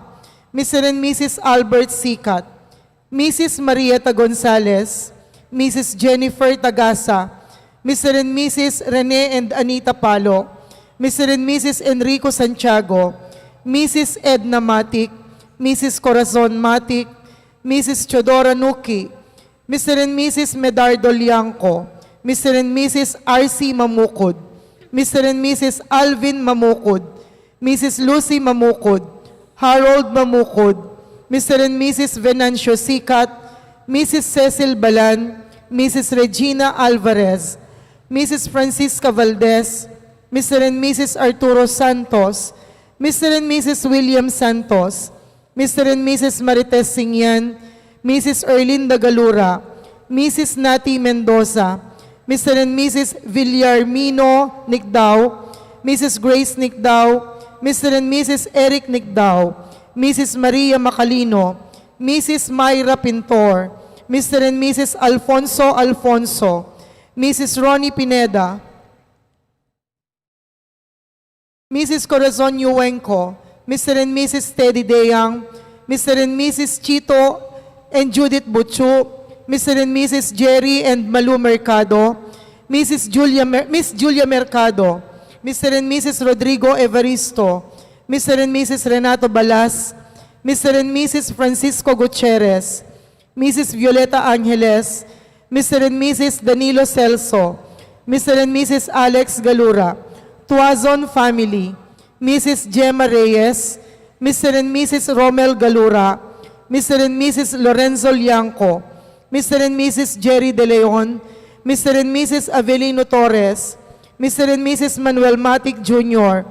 Mister and Missus Albert Sicat, Missus Marieta Gonzalez, Missus Jennifer Tagasa, Mister and Missus Rene and Anita Palo, Mister and Missus Enrico Santiago, Missus Edna Matic, Missus Corazon Matic, Missus Teodora Nuki, Mister and Missus Medardo Liangco, Mister and Missus R C Mamukud, Mister and Missus Alvin Mamukud, Missus Lucy Mamukud, Harold Mamukud, Mister and Missus Venancio Sicat, Missus Cecil Balan, Missus Regina Alvarez, Missus Francisca Valdez, Mister and Missus Arturo Santos, Mister and Missus William Santos, Mister and Missus Marites Singyan, Missus Erlinda Galura, Missus Nati Mendoza, Mister and Missus Villarmino Nicdao, Missus Grace Nicdao, Mister and Missus Eric Nicdao, Missus Maria Macalino, Missus Myra Pintor, Mister and Missus Alfonso Alfonso, Missus Ronnie Pineda, Missus Corazon Yuenco, Mister and Missus Teddy Deyang, Mister and Missus Chito and Judith Buchu, Mister and Missus Jerry and Malu Mercado, Missus Julia Mer-, Miss Julia Mercado, Mister and Missus Rodrigo Evaristo, Mister and Missus Renato Balas, Mister and Missus Francisco Gutierrez, Missus Violeta Angeles, Mister and Missus Danilo Celso, Mister and Missus Alex Galura, Tuazon family, Missus Gemma Reyes, Mister and Missus Romel Galura, Mister and Missus Lorenzo Liangco, Mister and Missus Jerry De Leon, Mister and Missus Avelino Torres, Mister and Missus Manuel Matic Junior,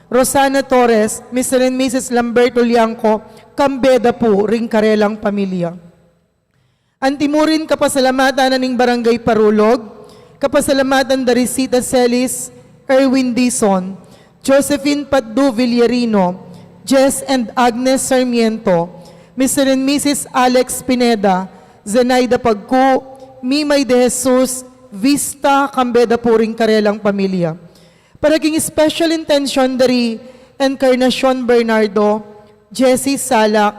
Rosana Torres, Mister and Missus Lamberto Liangco, kambe da pu ring karelang pamilya. Antimurin kapasalamatan na ning Barangay Parulog, kapasalamatan da Risita Celis, Erwin Dizon, Josephine Patdu Villarino, Jess and Agnes Sarmiento, Mister and Missus Alex Pineda, Zenaida Pagku, Mimay de Jesus, Vista, kambe da pu ring karelang pamilya. Para king special intention da ri Encarnacion Bernardo, Jessie Salak,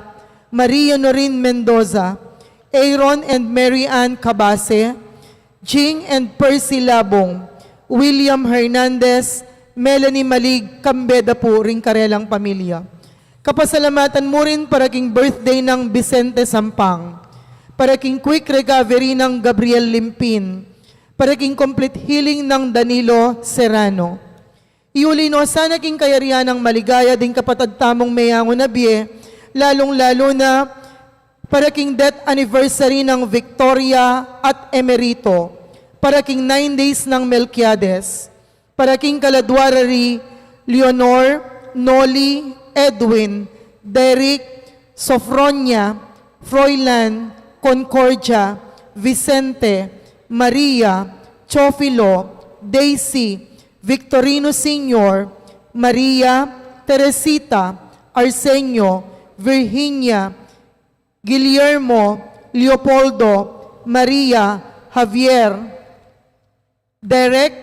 Maria Norin Mendoza, Aaron and Mary Ann Cabase, Jing and Percy Labong, William Hernandez, Melanie Malig, kambe da pu ring karelang pamilya. Kapasalamatan mu rin para king birthday nang Vicente Sampang, para king quick recovery nang Gabriel Limpin, para king complete healing nang Danilo Serrano. Iuli no sana king kayarian nang maligaya ding kapatad tamung meyangu na bie, lalung-lalu na para king death anniversary nang Victoria at Emerito, para king nine days nang Melquiades, para king kaladwa ra ri Leonor, Noli, Edwin, Derek, Sofronia, Froilan, Concordia, Vicente, Maria, Teofilo, Daisy, Victorino Senior, Maria, Teresita, Arsenio, Virginia, Guillermo, Leopoldo, Maria, Javier, Derek,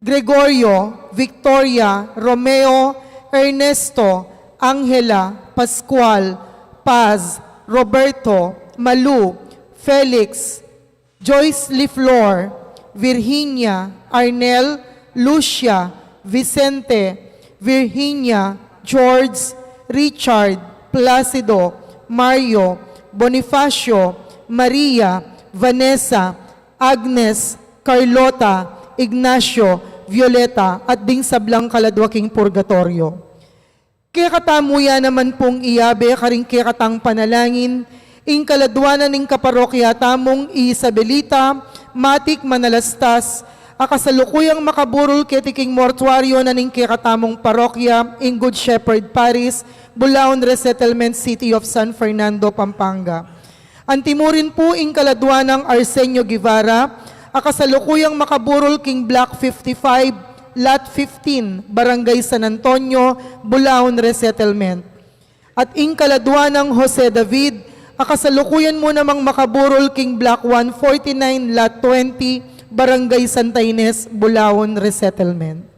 Gregorio, Victoria, Romeo, Ernesto, Angela, Pascual, Paz, Roberto, Malu, Felix, Joyce Liflor, Virginia, Arnel, Lucia, Vicente, Virginia, George, Richard, Placido, Mario, Bonifacio, Maria, Vanessa, Agnes, Carlota, Ignacio, Violeta, at ding sablang kaladwa king purgatoryo. Kekatamu ya naman pung iyabe karing kekatang panalangin ing kaladwa na ning kaparokya tamung Isabelita Matik Manalastas, a kasalukuyang makaburul keti king mortuaryo na ning kekatamung parokya ing Good Shepherd Parish, Bulaon Resettlement, City of San Fernando, Pampanga. Anti mu rin pu ing kaladwa nang Arsenio Guevara, a kasalukuyang makaburul king Block fifty-five, Lot fifteen, Barangay San Antonio, Bulaon Resettlement. At ing kaladwa nang Jose David, a kasalukuyan mu namang makaburul king Block one forty-nine, Lot twenty, Barangay Santa Ines, Bulaon Resettlement.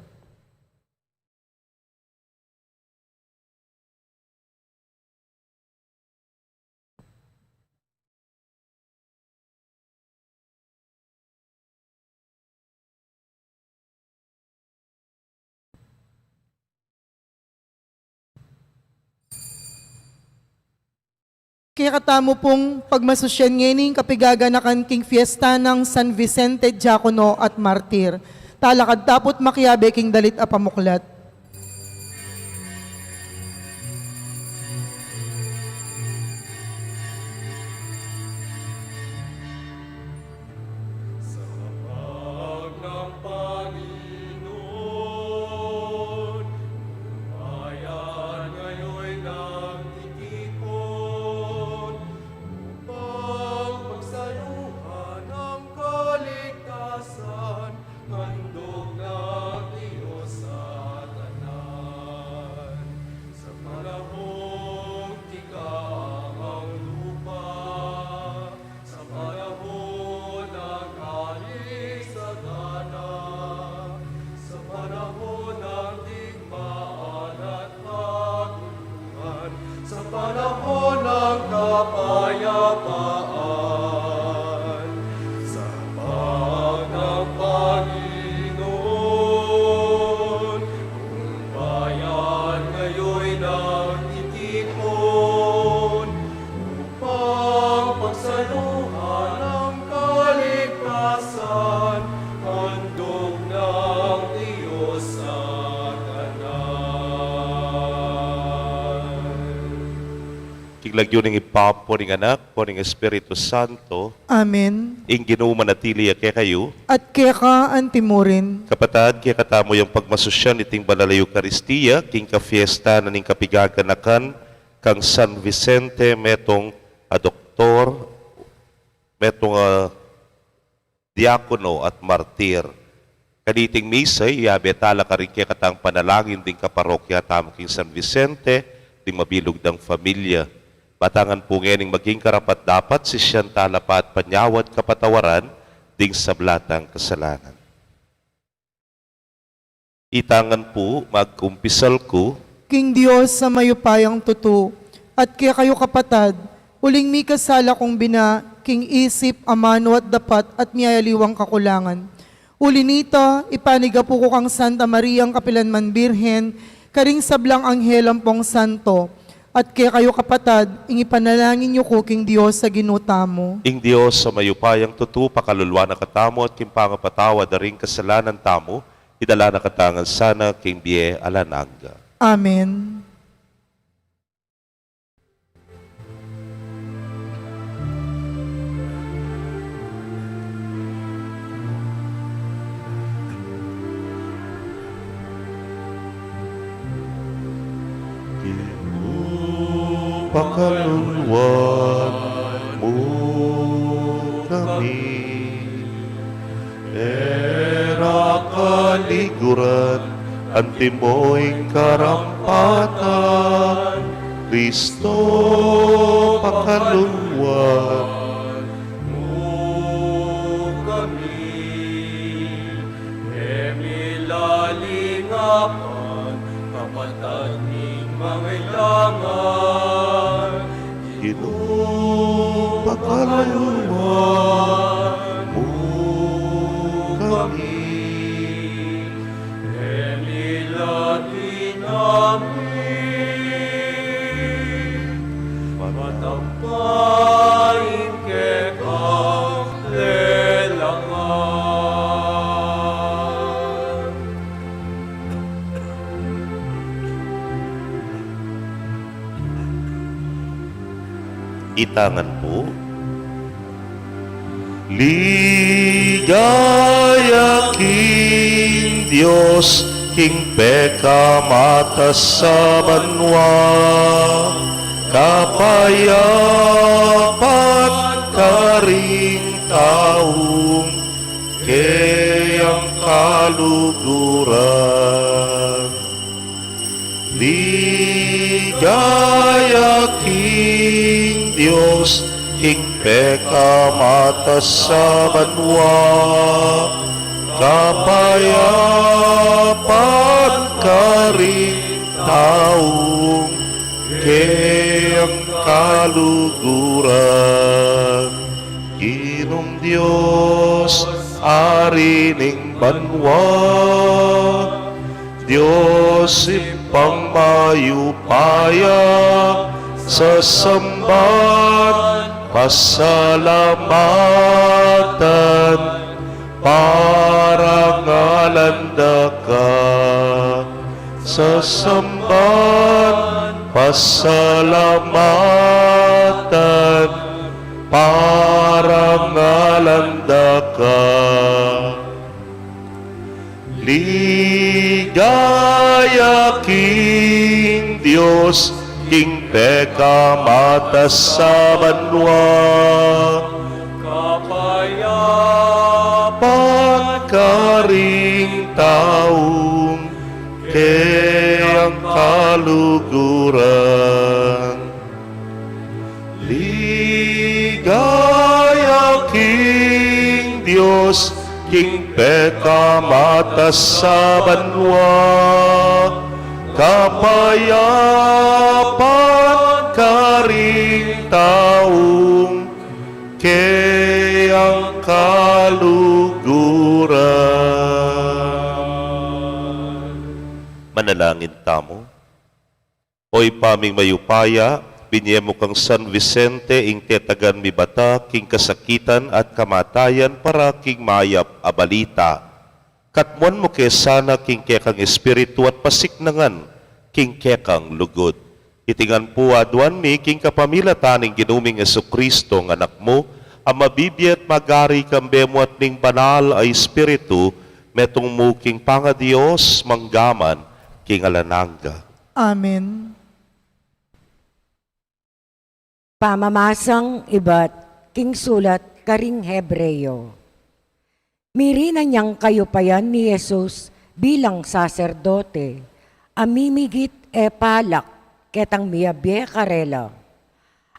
Kekatamu pung pagmasusyan ngeni ing kapigaganakan king fiesta nang San Vicente, Diakono at Martir. Talakad ta pu't makiabe king dalit a pamuklat. Sa kapag ng Panginoon, bayan ngayon ang titipon, upang pagsaluhan ang kaligtasan, handog ng Diyos sa tanan. Sa panahong tikang ang lupa, sa panahon ng kalisagana, sa panahon ng digmaan at kaguluhan, sa panahon ng kapayapaan, sa pag ng Panginoon, kung bayan ngayon ang titipon, upang pagsaluhan ang kaligtasan, handog ng Diyos sa tanan. King lagyu ning Ibpa, ampo ning Anak, ampo ning Espiritu Santo. Amen. Ing Ginu manatili ya kekayu. At keka antimurin. Kapatad, kekatamu yang pagmasusyan iting banal a Eukaristia, king kafiesta na ning kapigaganakan kang San Vicente, metung a doktor, metung a diakono at martir. Kaniting misa, iyabe tala karing kekatang panalangin ding kaparokya tamu king San Vicente, ding mabilug dang familia. Batangan pu ngening maging karapat-dapat, sisian tala pa at panyawad kapatawaran ding sabla tang kasalanan. Itangan pu, magkumpisal ku king Dios a mayupayang tutu, at kekayu kapatad, uling mikasala kung bina, king isip, amanu at dapat at miyayaliwang kakulangan. Uli nita, ipanigapu ku kang Santa Mariang kapilanman Birhen, karing sablang anghel ampong santo, at kekayu kapatad, ing ipanalangin yu ku king Dios a Ginu tamu. Ing Dios a mayupayang tutu pakaluluan na katamu at king pangapatawad da ring kasalanan tamu, idala na katamu ngan sana king bie alang angga. Amen. Ginu, pakaluluan mu kami. E ra kaliguran, antimo ing karampatan, Kristo, pakaluluan mu kami. E mi lalingapan, kapatad ming mangailangan, Ginu, pakaluluan mu kami. E mi lalingapan, matampa ing kekang lelangan. Itangan pu. Ligaya king Dios, king pekamatas a banua, kapayapan karing taung keyang kaluguran. Ligaya king Dios, king pekamatas a banua, kapayapan karing taung keyang kaluguran. Ginung Dios, Ari ning banua, Dios Ibpang mayupaya, sasamban, pasalamatan, parangalan da ka. Sasamban, pasalamatan, parangalan da ka. Ligaya king Dios, king pekamatas a banua, kapayapan karing taung keyang kaluguran. Ligaya king Dios, king pekamatas a banua, kapayapan karing taung keyang kaluguran. Manalangin tamu. O Ibpa ming mayupaya, binye mu kang San Vicente ing tetagan mibata king kasakitan at kamatayan para king mayap a balita. Katmuan mu ke sana king kekang espiritu at pasiknangan king kekang lugud. Iti ngan pu aduan mi king kapamilatan ning Ginu ming Jesucristo, a Anak mu, a mabibie at mag-ari kambe mu at ning Banal a Espiritu, metung mu king pangaDios, mangga man king alang angga. Amen. Pamamasang ibat king sulat karing Hebreo. Mirinan yang kayupayan i Jesus bilang saserdote, a mimigit e palak ketang miyabie karela.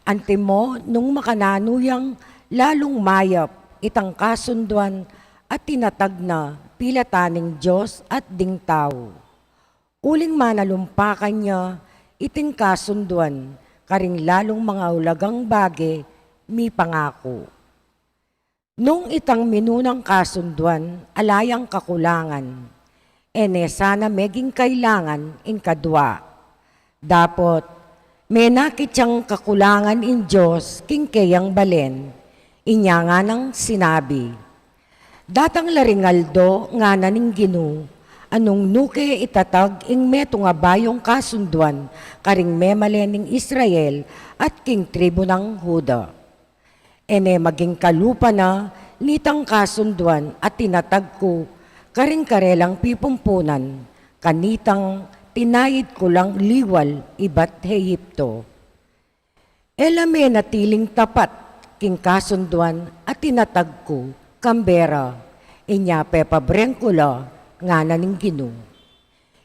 Antimo nung makananu yang lalung mayap itang kasunduan a tinatag na pilatan ning Dios at ding tau. Uling manalumpakan ya iting kasunduan karing lalung mangaulagang bage mipangaku. Nung itang minunang kasunduan, ala yang kakulangan, e ne sana meging kailangan ing kadua. Dapot, menakit yang kakulangan ing Dios king keyang balen, inya nganang sinabi, "Datang la ring aldo," ngana ning Ginu, "a nung nu ke itatag ing metung a bayung kasunduan karing memalen ning Israel at king tribu nang Juda. E ne maging kalupa na nitang kasunduan a tinatag ku karing karelang pipumpunan, kanitang tinayid ku lang liwal ibat Egipto. E la me natiling tapat king kasunduan a tinatag ku kambera, inya pepabreng ku la," ngana ning Ginu.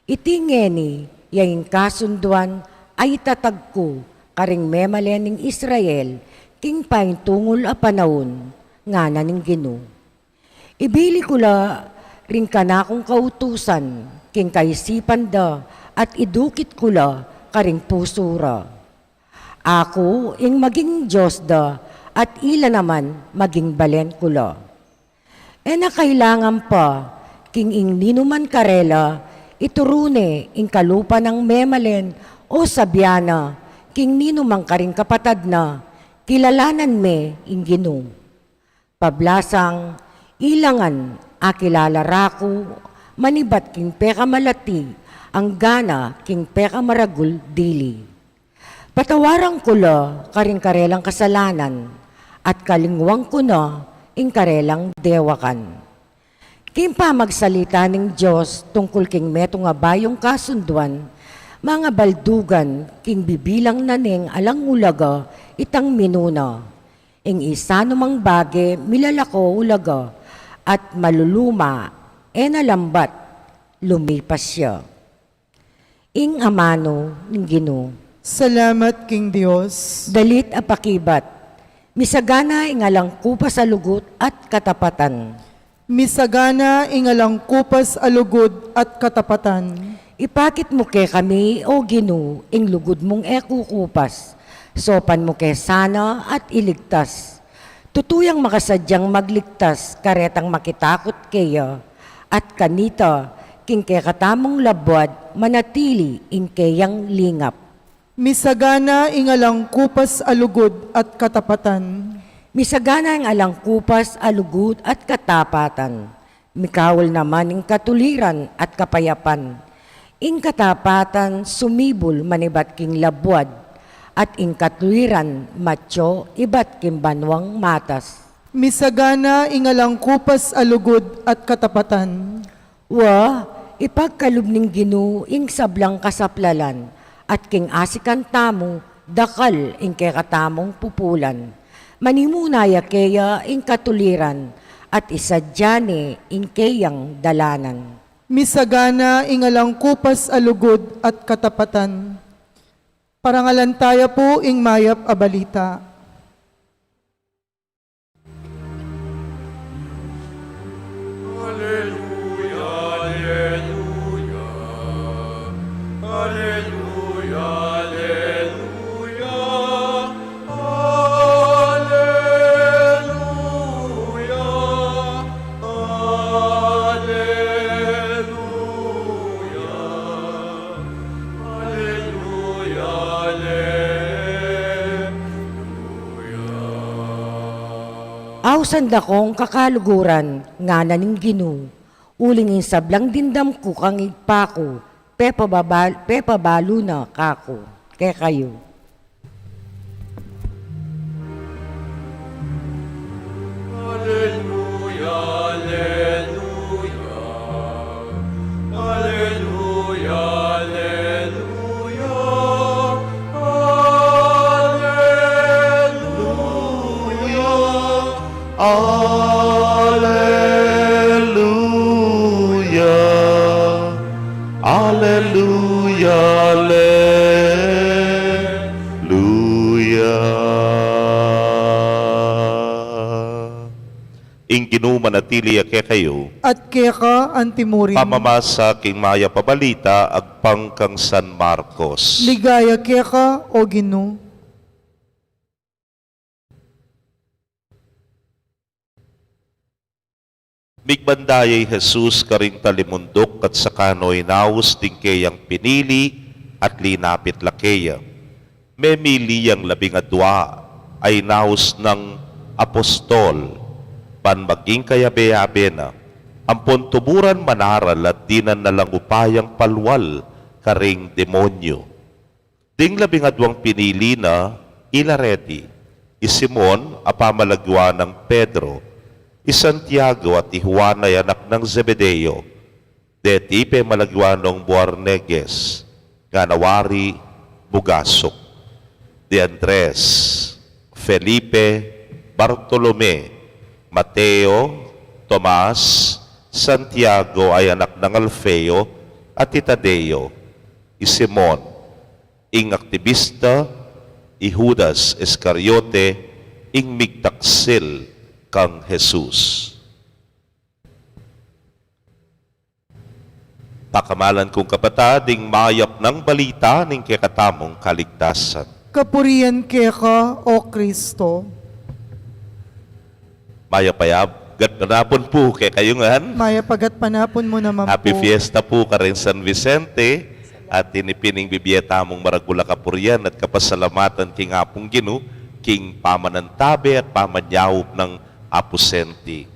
"Iti ngeni ya ing kasunduan a itatag ku karing memalen ning Israel king paintungul a panaun," ngana ning Ginu. "Ibili ku la ring kanakung kautusan king kaisipan da at idukit ku la karing pusu ra. Aku ing maging Dios da at ila naman maging balen ku la. E na kailangan pa king ing ninuman karela ituru ne ing kalupa nang memalen o sabian na king ninumang karing kapatad na, 'Kilalanan me ing Ginu.' Pablasang ila ngan akilala ra ku manibat king pekamalati anggana king pekamaragul dili. Patawaran ku la karing karelang kasalanan at kalingwan ku na ing karelang dewakan." King pamagsalita ning Dios tungkul king metung a bayung kasunduan, mangabaldugan king bibilang na neng alang ulaga itang minuna. Ing isanumang bage milalako ulaga at maluluma, e na lambat lumipas ya. Ing amanu ning Ginu. Salamat king Dios. Dalit a pakibat. Misagana ing alang kupas a lugud at katapatan. Misagana ing alang kupas a lugud at katapatan. Ipakit mu kekami, O Ginu, ing lugud mung e kukupas. Saupan mu ke sana at iligtas. Tutu yang makasadyang magligtas karetang makitakut keya, at kanita king kekatamung labuad manatili ing keyang lingap. Misagana ing alang kupas a lugud at katapatan. Misagana ing alang kupas a lugud at katapatan. Mikaul naman ing katuliran at kapayapan. Ing katapatan sumibul manibat king labuad, at ing katuliran matyu ibat king banuang matas. Misagana ing alang kupas a lugud at katapatan. Wa, ipagkalub ning Ginu ing sablang kasaplalan, at king asikan tamu dakal ing kekatamung pupulan. Manimuna ya keya ing katuliran, at isadya ne ing keyang dalanan. Misagana ing alang kupas a lugud at katapatan. Parangalan taya pu ing mayap a balita. Aleluya, aleluya. Aleluya, aleluya. Aleluya, aleluya. Aleluya, aleluya. Ausan da kong kakaluguran, ngana ning Ginu, uling ing sablang dimdam ku kang Ibpa ku, pepababal-, pepabalu na kaku, kekayu. Aleluya, aleluya. Aleluya, aleluya. Aleluya. Aleluya. Aleluya, aleluya. Ing Ginu manatili ya kekayu. At keka antimurin. Pamamasa king mayap a balita agpang kang San Marcos. Ligaya keka, O Ginu. Migbanda ya i Jesus karing talimunduk at saka no inaus ding keyang pinili at linapit la keya. Memili yang labing adua a inaus nang apostol, ban maging kayabe-yabe na, ampon tuburan manaral at dinan na lang upayang palwal karing demonyu. Ding labing aduang pinili na, ila reti, i Simon a pamalaguan nang Pedro, i Santiago at i Juan a anak nang Zebedeo, deti pemalaguan nong Boanerges, ngana wari Bugasuk, di Andres, Felipe, Bartolome, Mateo, Tomas, Santiago a anak nang Alfeo, at i Tadeo, i Simon, ing aktibista, i Judas Iscariote, ing migtaksil kang Jesus. Pakamalan kung kapatad, ing mayap nang balita ning kekatamung kaligtasan. Kapurian keka, O Kristo. Mayap a gatpanapun pu kekayu ngan. Mayap a gatpanapun mu naman pu. Happy Fiesta pu karing San Vicente, at ini pin ing bibie tamung maragul a kapurian at kapasalamatan king Apung Ginu, king pamanantabe at pamanyaup nang aposenti.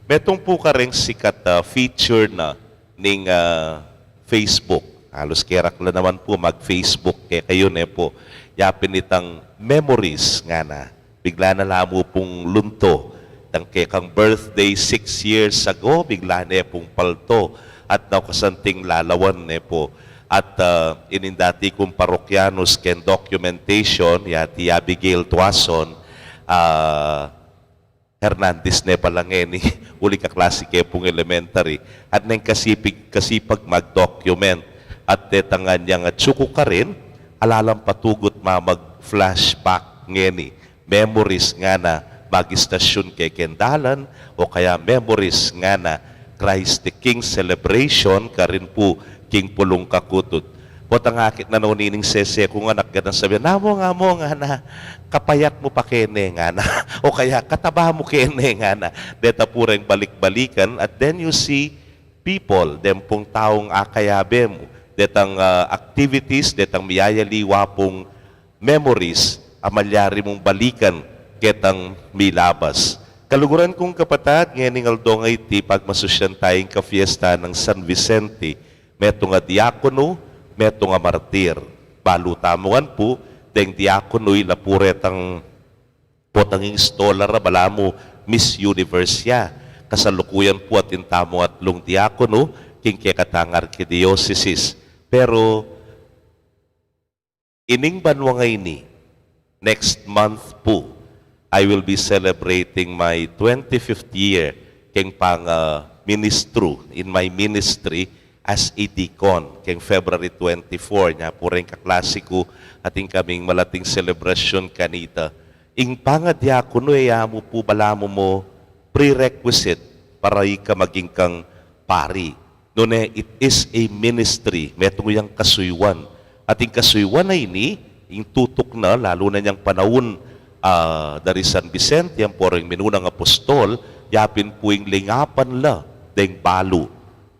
Metung pu karing sikat a feature na ning, ah, Facebook. Halus kerak la naman pu mag-Facebook kekayu ne pu. Ya pin itang memories ngana. Bigla na la mu pung lunto. Itang kekang birthday six years ago, bigla ne pung palto. At naukasan ting lalawan ne pu. At, ah, ining dati kung parokyanus ken documentation, ya ti Abigail Tuason, ah, Hernandez ne pala ngeni, uli kaklasi ke pung elementary. At neng kasipig, kasipag mag-document. At detang anyang atsu ku karin, ala lang patugut ma mag-flashback ngeni. Memories ngana mag-istasyun keng dalan, o kaya memories ngana Christ the King celebration karin pu king pulung kakutud. Potang akit na no nining sese kung anak, ganang sabian, "Among, among," ngana, "kapayat mu pa keni," ngana, o kaya, "Kataba mu keni," ngana. Deta pu reng balik-balikan, at then you see people, den pung taung akayabe mu, detang, ah, activities, detang miyayaliwa pung memories a malyari mung balikan ketang milabas. Kaluguran kung kapatad, ngening aldo ngeni pagmasusyan taya ing kafiesta nang San Vicente, metung a diakono, metung a martir. Balu tamu ngan pu, deng diakono ila pu retang potang ing stolar a balamu Miss Universe ya. Kasalukuyan pu atin tamung atlung diakono king kekatang arkidiosesis. Pero ining banua ngeni, next month pu, I will be celebrating my twenty-fifth year keng pang, ah, ministru, in my ministry as a deacon, keng February twenty-four, nya pu reng kaklasi ku, atin kaming malating selebrasyun kanita. Ing pangadiakono, e ya mu pu balamu mu prerequisite para ika maging kang pari. Nune, it is a ministry, metung yang kasuyuan. At ing kasuyuan a ini, ing tutuk na, lalu na nyang panaun, ah, dari San Vicente, ampo reng minunang apostol, yapin pu ing lingapan la deng balu.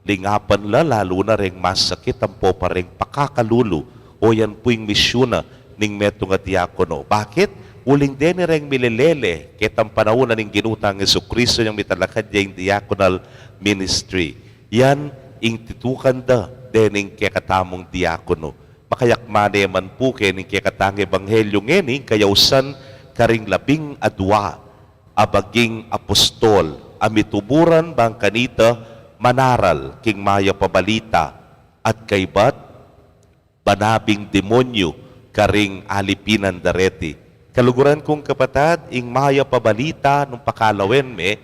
Lingapan la, lalu na reng masakit, ampo pa reng pakakalulu. O yan pu ing misyun na ning metung a diakono. Bakit? Uling deni reng milelele, ketang panaun na ning Ginu tang Jesucristo yang mitalakad ya ing diaconal ministry. Yan ing titukan da dening kekatamung diakono. Makayakma ne man pu kening kekatang ebanghelyu ngeni ing kayausan karing labing adua a baging apostol a mituburan bang kanita manaral king mayap a balita at kaybat banabing demonyu karing alipinan da reti. Kaluguran kung kapatad, ing mayap a balita nung pakalawen me,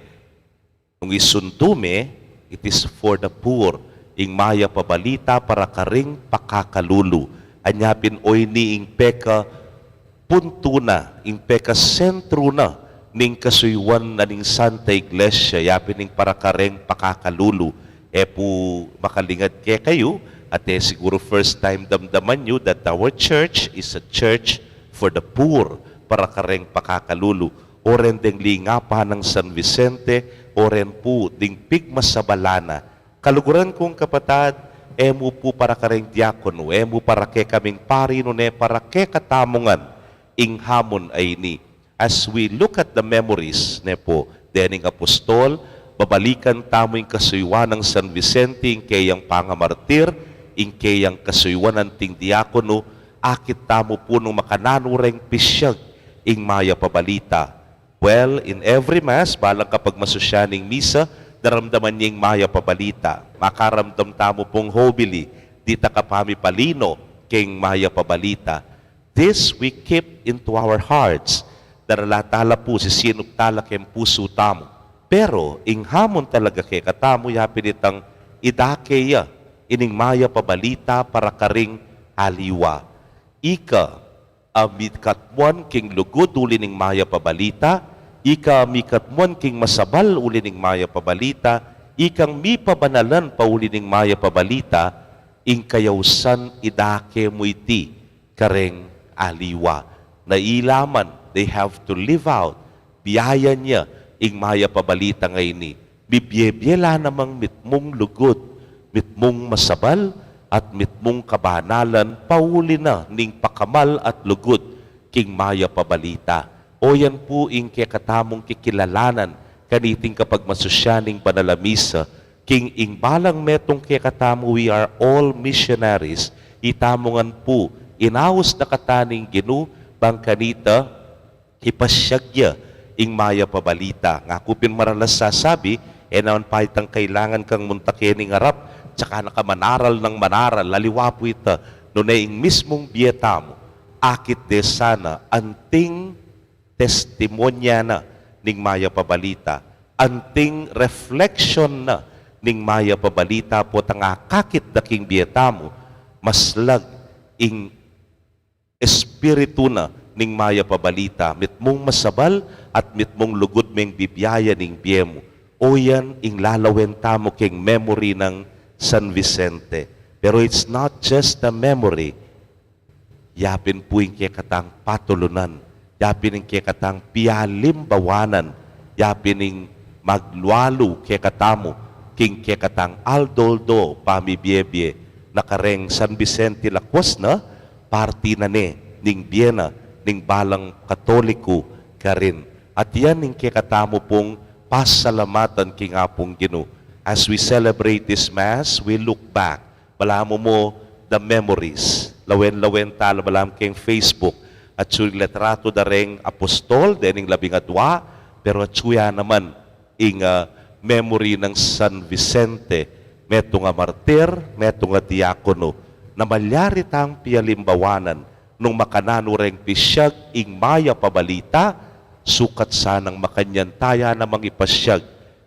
nung isundu me, it is for the poor. Ing mayap a balita para karing pakakalulu. Anya pin oyni ing peka puntu na, ing peka sentru na ning kasuyuan na ning Santa Iglesia, yapin ing para kareng pakakalulu. E pu makalingad kekayu, at e siguru first time damdaman yu that our church is a church for the poor, para kareng pakakalulu. O ren deng lingapan nang San Vicente, o ren pu ding pigmasabalan na. Kaluguran kung kapatad, e mu pu para kareng diakono, e mu para kekaming pari, nune para kekatamu ngan, ing hamun a ini. As we look at the memories, ne pu, dening apostol, babalikan tamu ing kasuyuan nang San Vicente, ing keyang pangamartir, ing keyang kasuyuan anting diakono, akit tamu pu nung makananu reng pisyag ing mayap a balita. Well, in every Mass, balang kapagmasusyan ning misa, daramdaman ya ing mayap a balita. Makaramdam tamu pung hobili, dita kapamipalino keng mayap a balita. This we keep into our hearts. Darala tala pu, sisinup tala keng pusu tamu. Pero, ing hamun talaga kekatamu, yapin itang idake ya ining mayap a balita para karing aliwa. Ika a mikatmuan king lugud uli ning mayap a balita, ika a mikatmuan king masabal uli ning mayap a balita, ikang mipabanalan pa uli ning mayap a balita, ing kayausan idake mu iti kareng aliwa. Na ila man, they have to live out, biayan ya ing mayap a balita ngeni. Mibie-bie la namang mitmung lugud, mitmung masabal, at mitmung kabanalan, pauli na ning pakamal at lugud king mayap a balita. O yan pu ing kekatamung kikilalanan kaniting kapagmasusyan ning banal a misa, king ing balang metung kekatamu, we are all missionaries. Itamu ngan pu, inaus na kata ning Ginu, bang kanita, ipasyag ya ing mayap a balita. Ngaku pin maralas sasabi, e naman pa itang kailangan kang munta keni ngarap, tsaka na ka manaral nang manaral, aliwa pu ita, nune ing mismung bie tamu, akit de sana anting testimonya na ning mayap a balita, anting reflection na ning mayap a balita, potang akakit da king bie tamu, maslag ing espiritu na ning mayap a balita, mitmung masabal at mitmung lugud meng bibiayan ing bie mu. O yan ing lalawen tamu keng memory nang San Vicente. Pero it's not just a memory. Yapin pu ing kekatang patulunan, yapin ing kekatang pialimbawanan, yapin ing maglualu kekatamu king kekatang aldo-aldo pamibiebie, na kareng San Vicente Lacuas na, parti na ne ning bie na ning balang Katoliku karin. At yan ing kekatamu pung pasalamatan king Apung Ginu. As we celebrate this Mass, we look back. Balamu mu the memories. Lawen-lawen tala balamu keng Facebook. Atsu ing litratu da reng apostol, dening labing adua, pero atsu ya naman ing, ah, memory nang San Vicente, metung a martir, metung a diakono, na malyari tang pialimbawanan nung makananu reng pisyag ing mayap a balita, sukat sanang makanyan taya namang ipasyag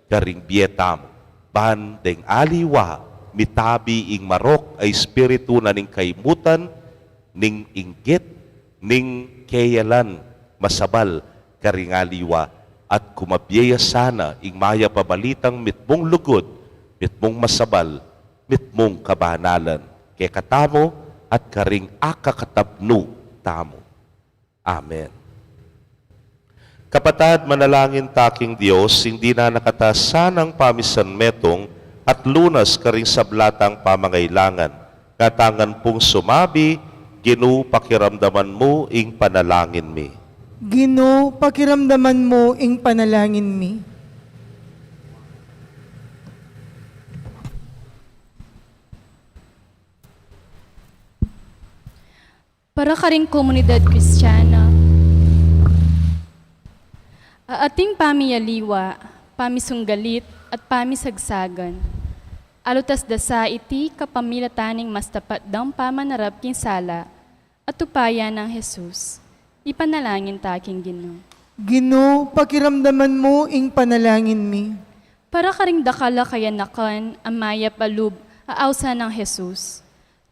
karing bie tamu. Ban deng aliwa, mitabi ing marok a espiritu na ning kaimutan, ning inggit, ning keyalan masabal karing aliwa, at kumabie ya sana ing mayap a balitang mitmung lugud, mitmung masabal, mitmung kabanalan, kekatamu at karing akakatabnu tamu. Amen. Kapatad, manalangin ta king Dios, ing dinan na kata sanang pamisanmetung at lunas karing sabla tang pamangailangan. Katangan pung sumabi, Ginu, pakiramdaman mu ing panalangin mi. Ginu, pakiramdaman mu ing panalangin mi. Para karing komunidad Kristiana a ating pamiyaliwa, pamisunggalit, at pamisagsagan. Alutas da sa iti kapamilatan ning mas tapat dang pamanarap king sala at upaya nang Jesus. Ipanalangin ta king Ginu. Ginu, pakiramdaman mu ing panalangin mi. Para karing dakal a kayanakan a mayap a lub a ausan nang Jesus.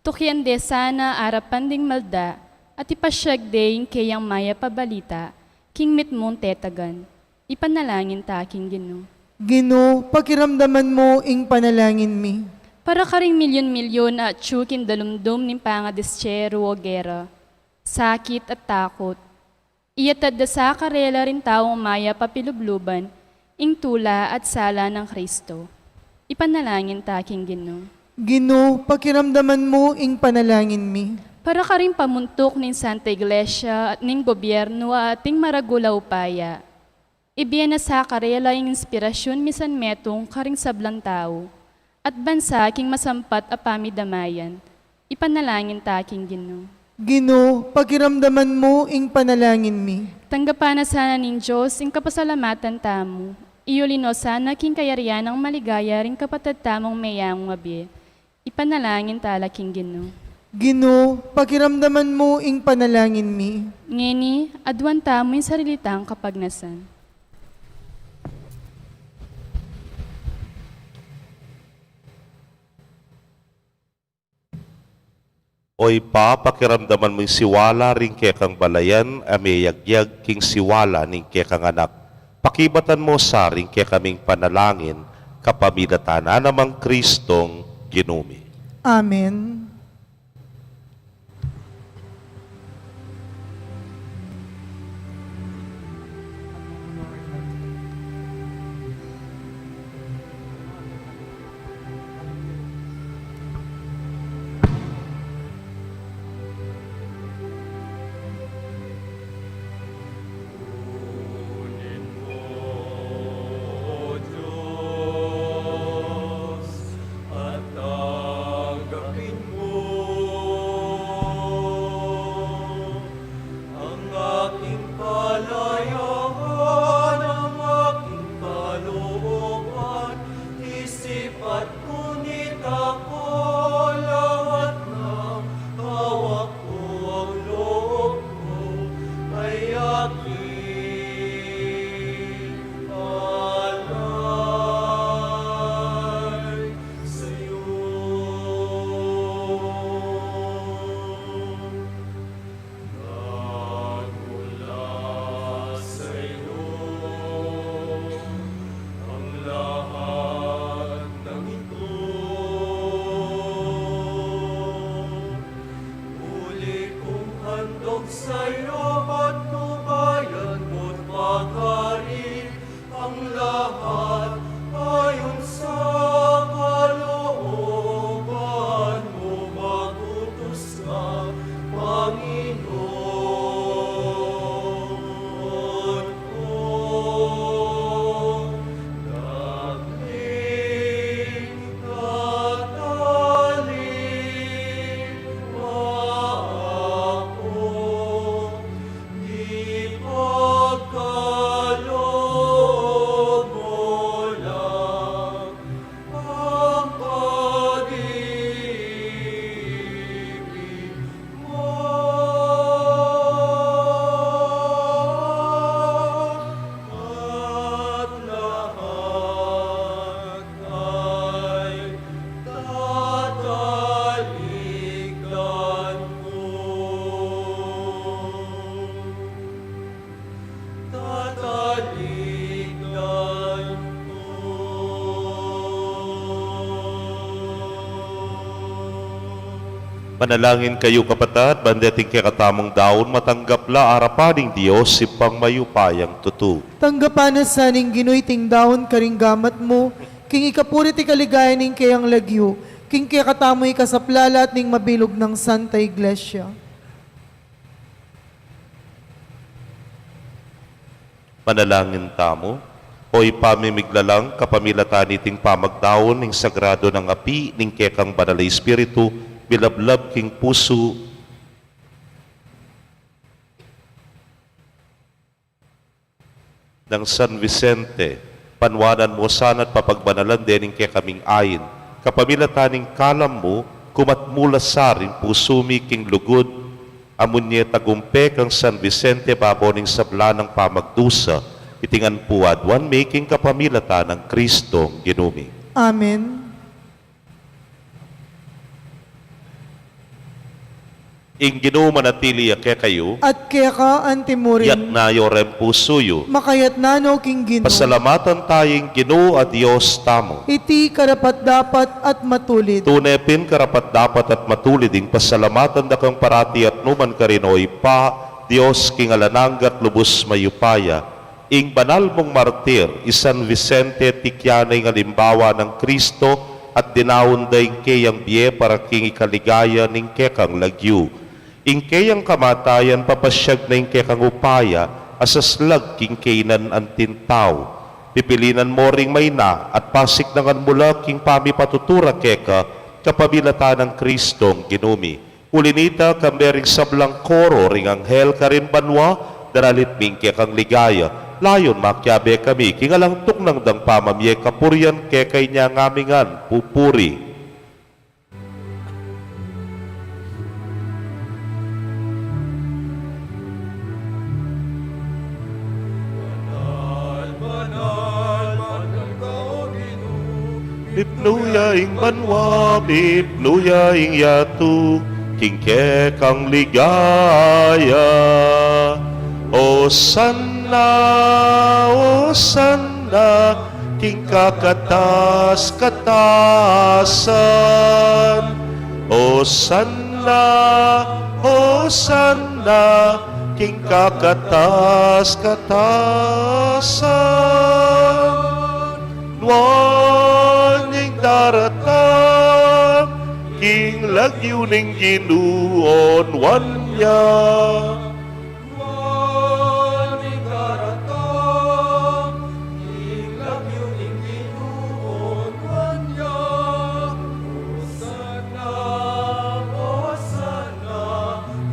Tukian de sana arapan ding malda, at ipasyag de ing keyang mayap a balita king mitmung tetagan. Ipanalangin ta king Ginu. Ginu, pakiramdaman mu ing panalangin mi. Para karing milyon-milyon a atsu king dalumdum ning pangadisyeru o gera, sakit at takut. Iyatad da sa karela ring taung mayap a pilubluban Ing tula at sala nang Kristo. Ipanalangin ta king Ginu. Ginu, pakiramdaman mu ing panalangin mi. Para karing pamuntuk ning Santa Iglesia at ning gobyernu a ating maragul a upaya. Ibie na sa karela ing inspirasyun misan metung karing sablang tau at bansa king masampat a pamidamayan. Ipanalangin ta king Ginu. Ginu, pakiramdaman mu ing panalangin mi. Tanggapan na sana ning Dios ing kapasalamatan tamu. Iyuli no sana king kayarian nang maligaya ring kapatad tamung meyangu a bie. Ipanalangin ta la king Ginu. Ginu, pakiramdaman mu ing panalangin mi. Ngeni, aduan tamu ing sarili tang kapagnasan. O Ibpa, pakiramdaman mu ing siwala ring kekang balayan a meyagyag king siwala ning kekang Anak. Pakibatan mu sa ring kekaming panalangin, kapamilatan na nang Kristong Ginu mi. Amen. Ang aking kalayaan, ang aking kalooban, isip at ngunit ako, lahat ng hawak ko, ang loob ko ay aking alay sa'yo. Nagmula sa'yo ang lahat ng ito. Muli kong handog sa'yo, patnubayan mo't pakari ang lahat ayon sa kalooban mo, magutos ka, Panginoon ko. Naging tatalikdan ko, ipagkaloob mo lang ang pag-ibig mo. At lahat ay tatalikdan ko. Tatalikdan ko. Manalangin kayu, kapatad, ban deting kekatamung daun matanggap la arapan ning Dios, Ibpang mayupayang tutu. Tanggapan na sa ning Ginu iting daun karing gamat mu, king ikapuri at ikaligaya ning keyang lagyu, king kekatamung ikasaplala at ning mabilug nang Santa Iglesia. Manalangin tamu. O Ibpa mi miglalang, kapamilatan niting pamagdaun ning sagradu nang api ning kekang Banal a Espiritu, milablab king pusu nang San Vicente, panuanan mu sana at papagbanalan de ning kekaming ain, kapamilatan ning kalam mu, kumat mu la sa ring pusu mi king lugud, amu ne tagumpe kang San Vicente babo ning sabla nang pamagdusa, iti ngan pu aduan mi king kapamilatan nang Kristong Ginu mi. Amen. Ing Ginu manatili ya kekayu. At keka antimurin. Yatna yu reng pusu yu. Makayatna no king Ginu. Pasalamatan taya ing Ginu a Dios tamu. Iti karapat-dapat at matulid. Tune pin karapat-dapat at matulid ing pasalamatan da kang parati at nukarin man, O Ibpa, Dios king alang angga at lubus mayupaya. Ing banal mung martir i San Vicente, tikyan na ing alimbawa nang Kristo at dinaun da ing keyang bie para king ikaligaya ning kekang lagyu. Ing keyang kamatayan papasyag na ing kekang upaya a saslag king kainan anting tau. Pipilinan mo ring maina at pasiknangan mu la king pamipatutura keka kapamilatan nang Kristong Ginu mi. Uli na nita, kambe ring sablang koro ring anghel karin banua, daralit mi ing kekang ligaya, layun makiabe kami king alang tuknang dang pamamie kapurian keka, inya ngan mi ngan pupuri. Mipnu ya ing banua, mipnu ya ing yatu, king kekang ligaya. Hosanna, Hosanna, king kakatas-katasan. Hosanna, Hosanna, king kakatas-katasan. Nuan ing daratang king lagyu ning Ginu, o nuan ya. Nuan ing daratang king lagyu ning Ginu, o nuan ya. Hosanna, Hosanna,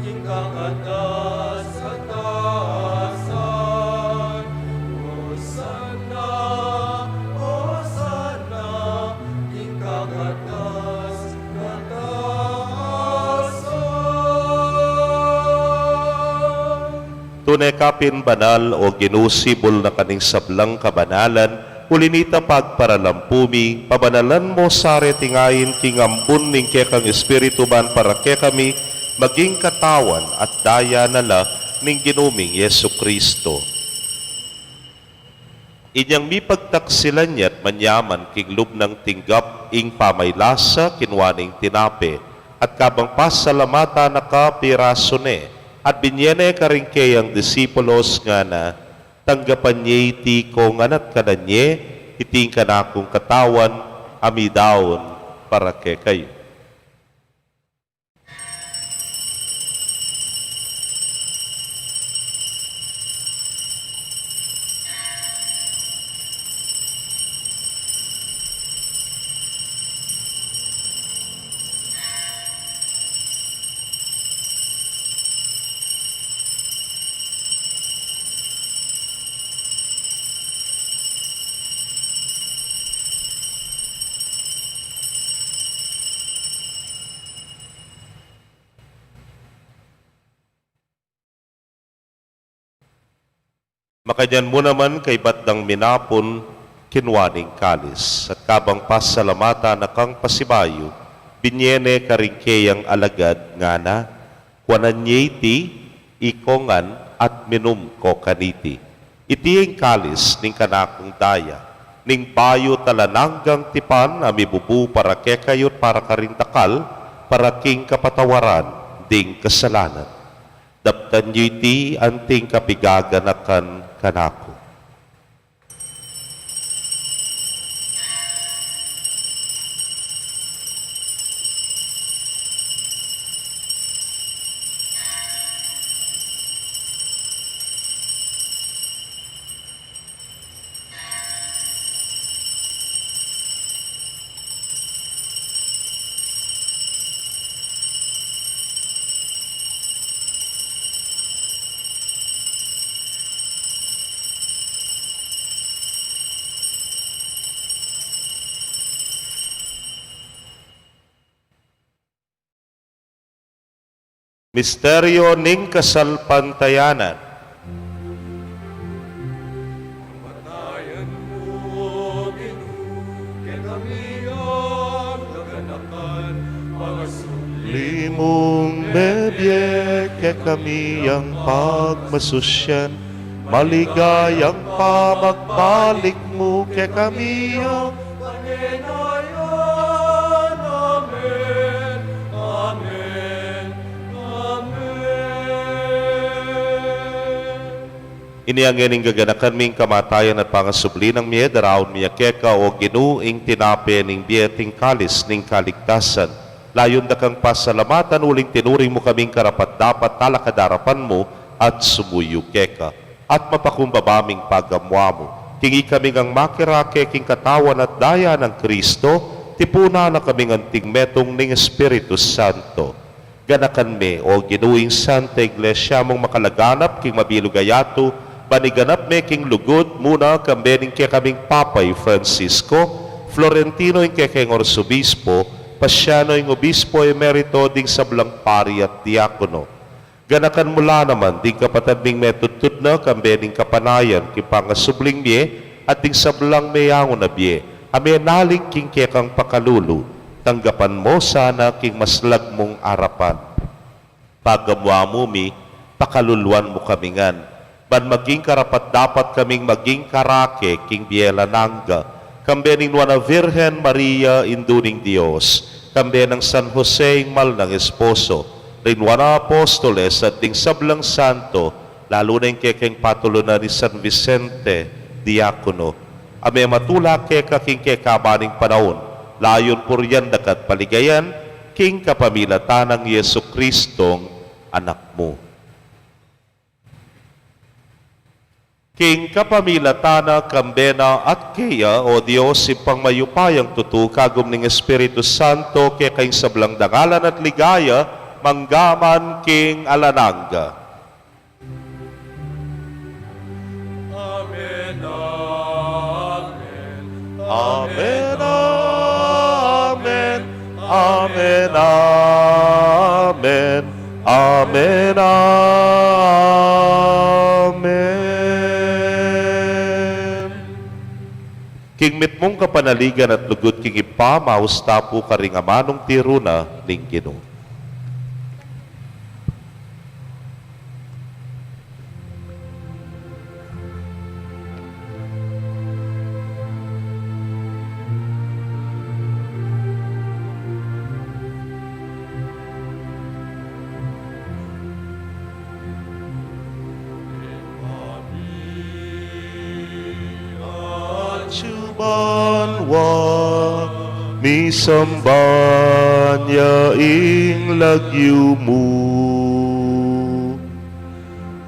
king kakatas-katasan. Hosanna, Hosanna, king kakatas-katasan. Tune ka pin banal, o Ginu, sibul na ka ning sablang kabanalan, uli na nita pagparalampu mi, pabanalan mo sa reting ain king ambun ning kekang Espiritu ban para kekami maging katawan at daya na la ning Ginu ming Jesucristo. Inyang mipagtaksilan ya't manyaman king lub nang tinggap ing pamaylasa, kinua ne ing tinape, at kabang pasalamatan na ka, pirasu ne, at binye ne karing keyang disipulos, ngana: Tanggapan ye iti ikongan at kanan ye, iti ing kanakung katawan a midaun para kekayu. Makanyan mu naman, kaybat dang minapun, kinua ne ing kalis, at kabang pasalamatan na kang pasibayu, binye ne karing keyang alagad, ngana: Kuanan ye iti ikongan at minum ko kaniti. Iti ing kalis ning kanakung daya, ning bayu at alang anggang tipan, a mibubu para kekayu't para karing dakal, para king kapatawaran ding kasalanan. Daptan yu iti anting kapigaganakan kanaku. Misteryo ning kasalpantayanan. Kamatayan mu, Ginu, kekami yang kaganakan, pangasubli mung mebie, kekami yang pagmasusyan, maligayang pamagbalik mu kekami yang panenayan. Amen. Amen. Amen. Inya ngening gaganakan mi ing kamatayan at pangasubli nang mie, daraun mi keka, O Ginu, ing tinape ning bie at ing kalis ning kaligtasan. Layun da kang pasalamatan uling tinuring mu kaming karapat-dapat talakad king arapan mu at sumuyu keka. At mapakumbaba ming pagamuan mu, king ikami ngang makirake king katawan at daya nang Kristo, tipunan na kaming anting metung ning Espiritu Santo. Ganakan me, O Ginu, ing Santa Iglesia mung makalaganap king mabilug a yatu, ban iganap me king lugud mu na kambe ning kekaming Papa i Francisco, Florentino ing kekeng Arsobispo, Paciano ing Obispo Emerito, ding sablang pari at diakono. Ganakan mu la naman ding kapatad ming metudtud na kambe ning kapanayan king pangasubling mie, at ding sablang meyangu na bie a menalig king kekang pakalulu. Tanggapan mu sana king maslag mung arapan. Pagamuan mu mi, pakaluluan mu kami ngan, ban maging karapat-dapat kaming maging karake king bie alang angga, kambe ning Nuan a Virgen Maria, Indu ning Dios, kambe nang San Jose ing mal nang esposo, ring Nuan a Apostoles at ding sablang santo, lalu na ing kekeng patulunan i San Vicente, diakono, a mematula keka king kekaban ning panaun, layun purian da ka at paligayan, king kapamilatan nang Jesucristong Anak mu. King kapamilatan na, kambe na, at keya, O Dios, Ibpang mayupayang tutu, kagum ning Espiritu Santo, keka ing sablang dangalan at ligaya, mangga man king alang angga. Amen, amen. Amen, amen. Amen, amen. Amen, amen. King mitmung kapanaligan at lugud king Ibpa, maus ta pu karing amanung tiru na ning Ginu. Atyu banua, misamban ya ing lagyu mu.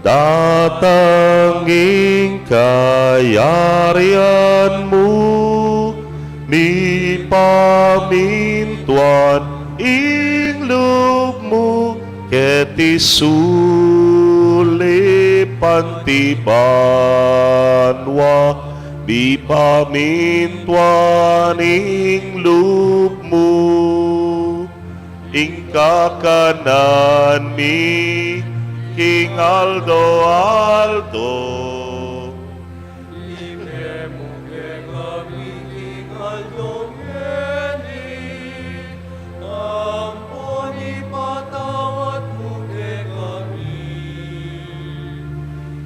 Datang ing kayarian mu, mipamintuan ing lub mu, keti sulip anti banua, mipamintuan ing lub mu. Ing kakanan mi king aldo-aldo, ibie mu kekami king aldo ngeni, ampon ipatawad mu kekami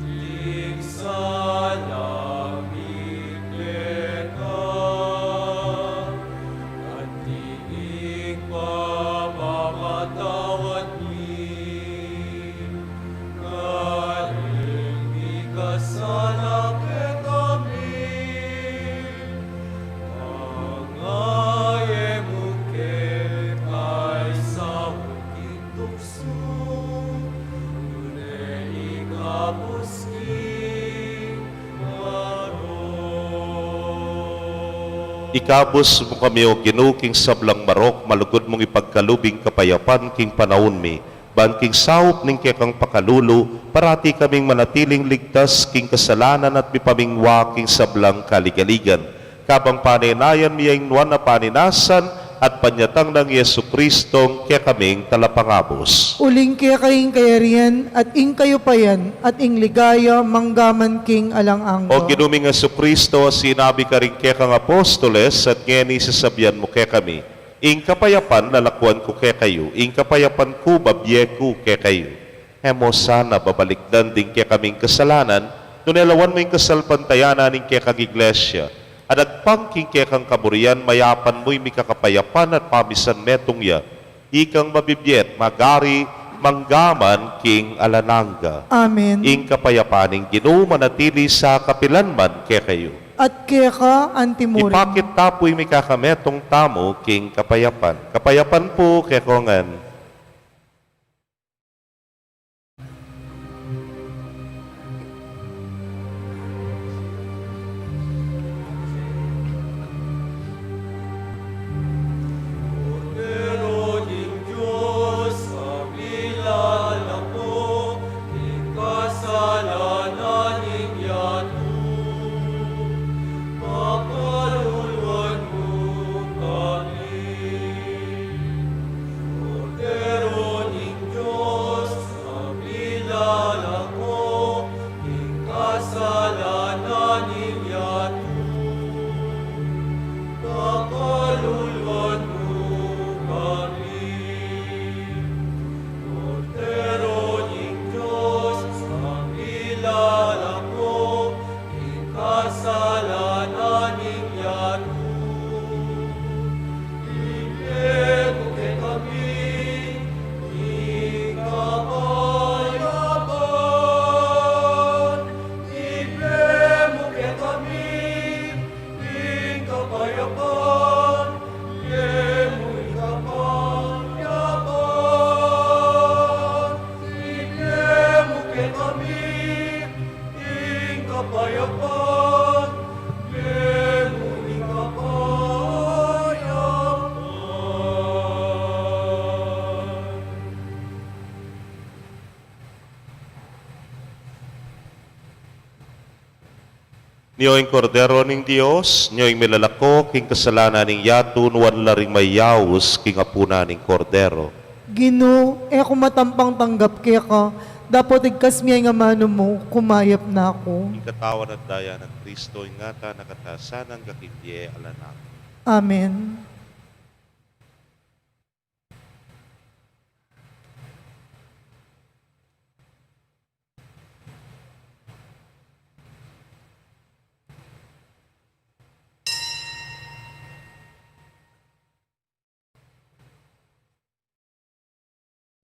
ding sala mi keka, anti ing pamamatawad mi karing mikasala kekami, manga e mu ke paisaul king tuksu, nune ikabus king marok. Ikabus mu kami, O Ginu, king sablang marok, malugud mung ipagkalub ing kapayapan king panaun mi, ban king saup ning kekang pakalulu, parati kaming manatiling ligtas king kasalanan at mipamingwa king sablang kaligaligan. Kabang panenayan mi ya ing nuan a paninasan at panyatang nang Jesucristong kekaming Talapangabus. Uling keka ing kayarian, at ing kayupayan, at ing ligaya, mangga man king alang angga. O Ginu ming Jesucristo, sinabi karing kekang apostoles, at ngeni sasabian mu kekami, ing kapayapan lalakuan ku kekayu, ing kapayapan ku babie ku kekayu. E mu sana babalikdan ding kekaming kasalanan, nune lawan mu ing kasalpantayanan ning kekang Iglesia, at agpang king kekang kaburian, mayapan mu ing mikakapayapan at pamisan metung ya, ikang mabibie at magari mangga man king alang angga. Amen. Ing kapayapan ning Ginu manatili sa kapilan man kekayu. At keka antimurin. Ipakit ta pu ing mikakametung tamu king kapayapan. Kapayapan pu kekongan. Kordero ning Dios, abilan na pu ing kasalanan ning yatu, pakaluluan mu kami. Kordero ning Dios, abilan na pu ing kasalanan ning yatu, pakaluluan mu kami. Kordero ning Dios, abilan na pu ing kasalanan ning yatu, ibie mu kekami ing kapayapan. Ibie mu kekami ing kapayapan. Ibie mu ing kapayapan. Ibie mu kekami ing kapayapan. Ibie mu ing kapayapan. Nio ing Kordero ning Dios, nio ing milalako king kasalanan ning yatu, nuan la ring mayaus king apunan ning Kordero. Ginu, e ku matampang tanggap keka, dapot igkas mu ing amanu mu, kumayap na ku. Ing katawan at daya nang Kristo, ingatan na ka ta sa nang kakim bie alang angga. Amen.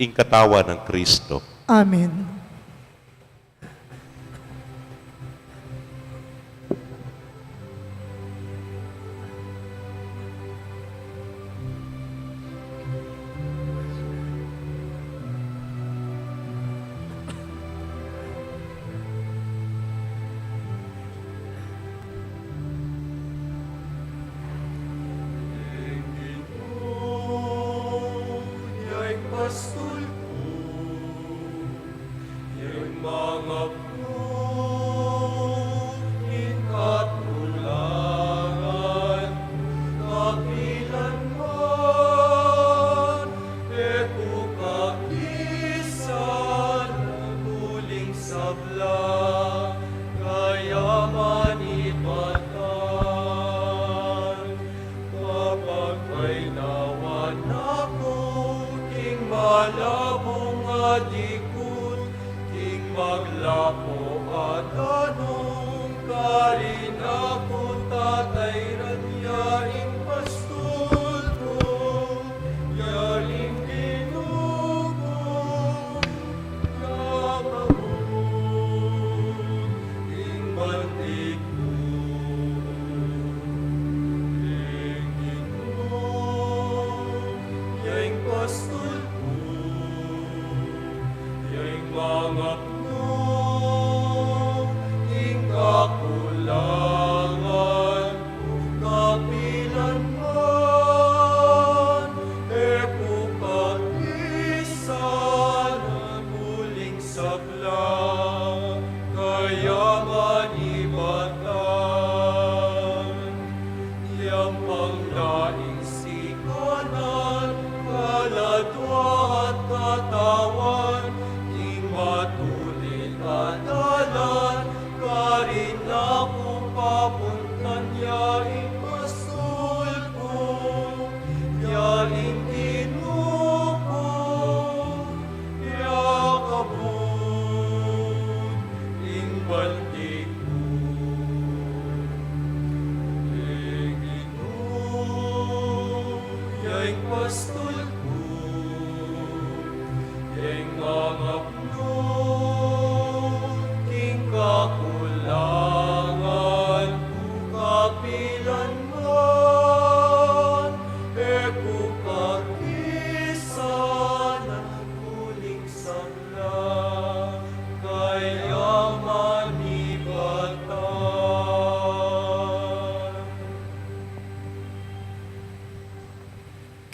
Ing katawan nang Kristo. Amen. Ing Ginu ya ing pastul ku, ya ing mangapnu king kakulangan ku, kapilan man e ku kakisalan, uling sabla kayaman ipatan. Kapagpainawan na ku king malabung a dikut, king maglapo a danum, karin na ku tatayran ya ing pastul ku, ya ing Ginu ku.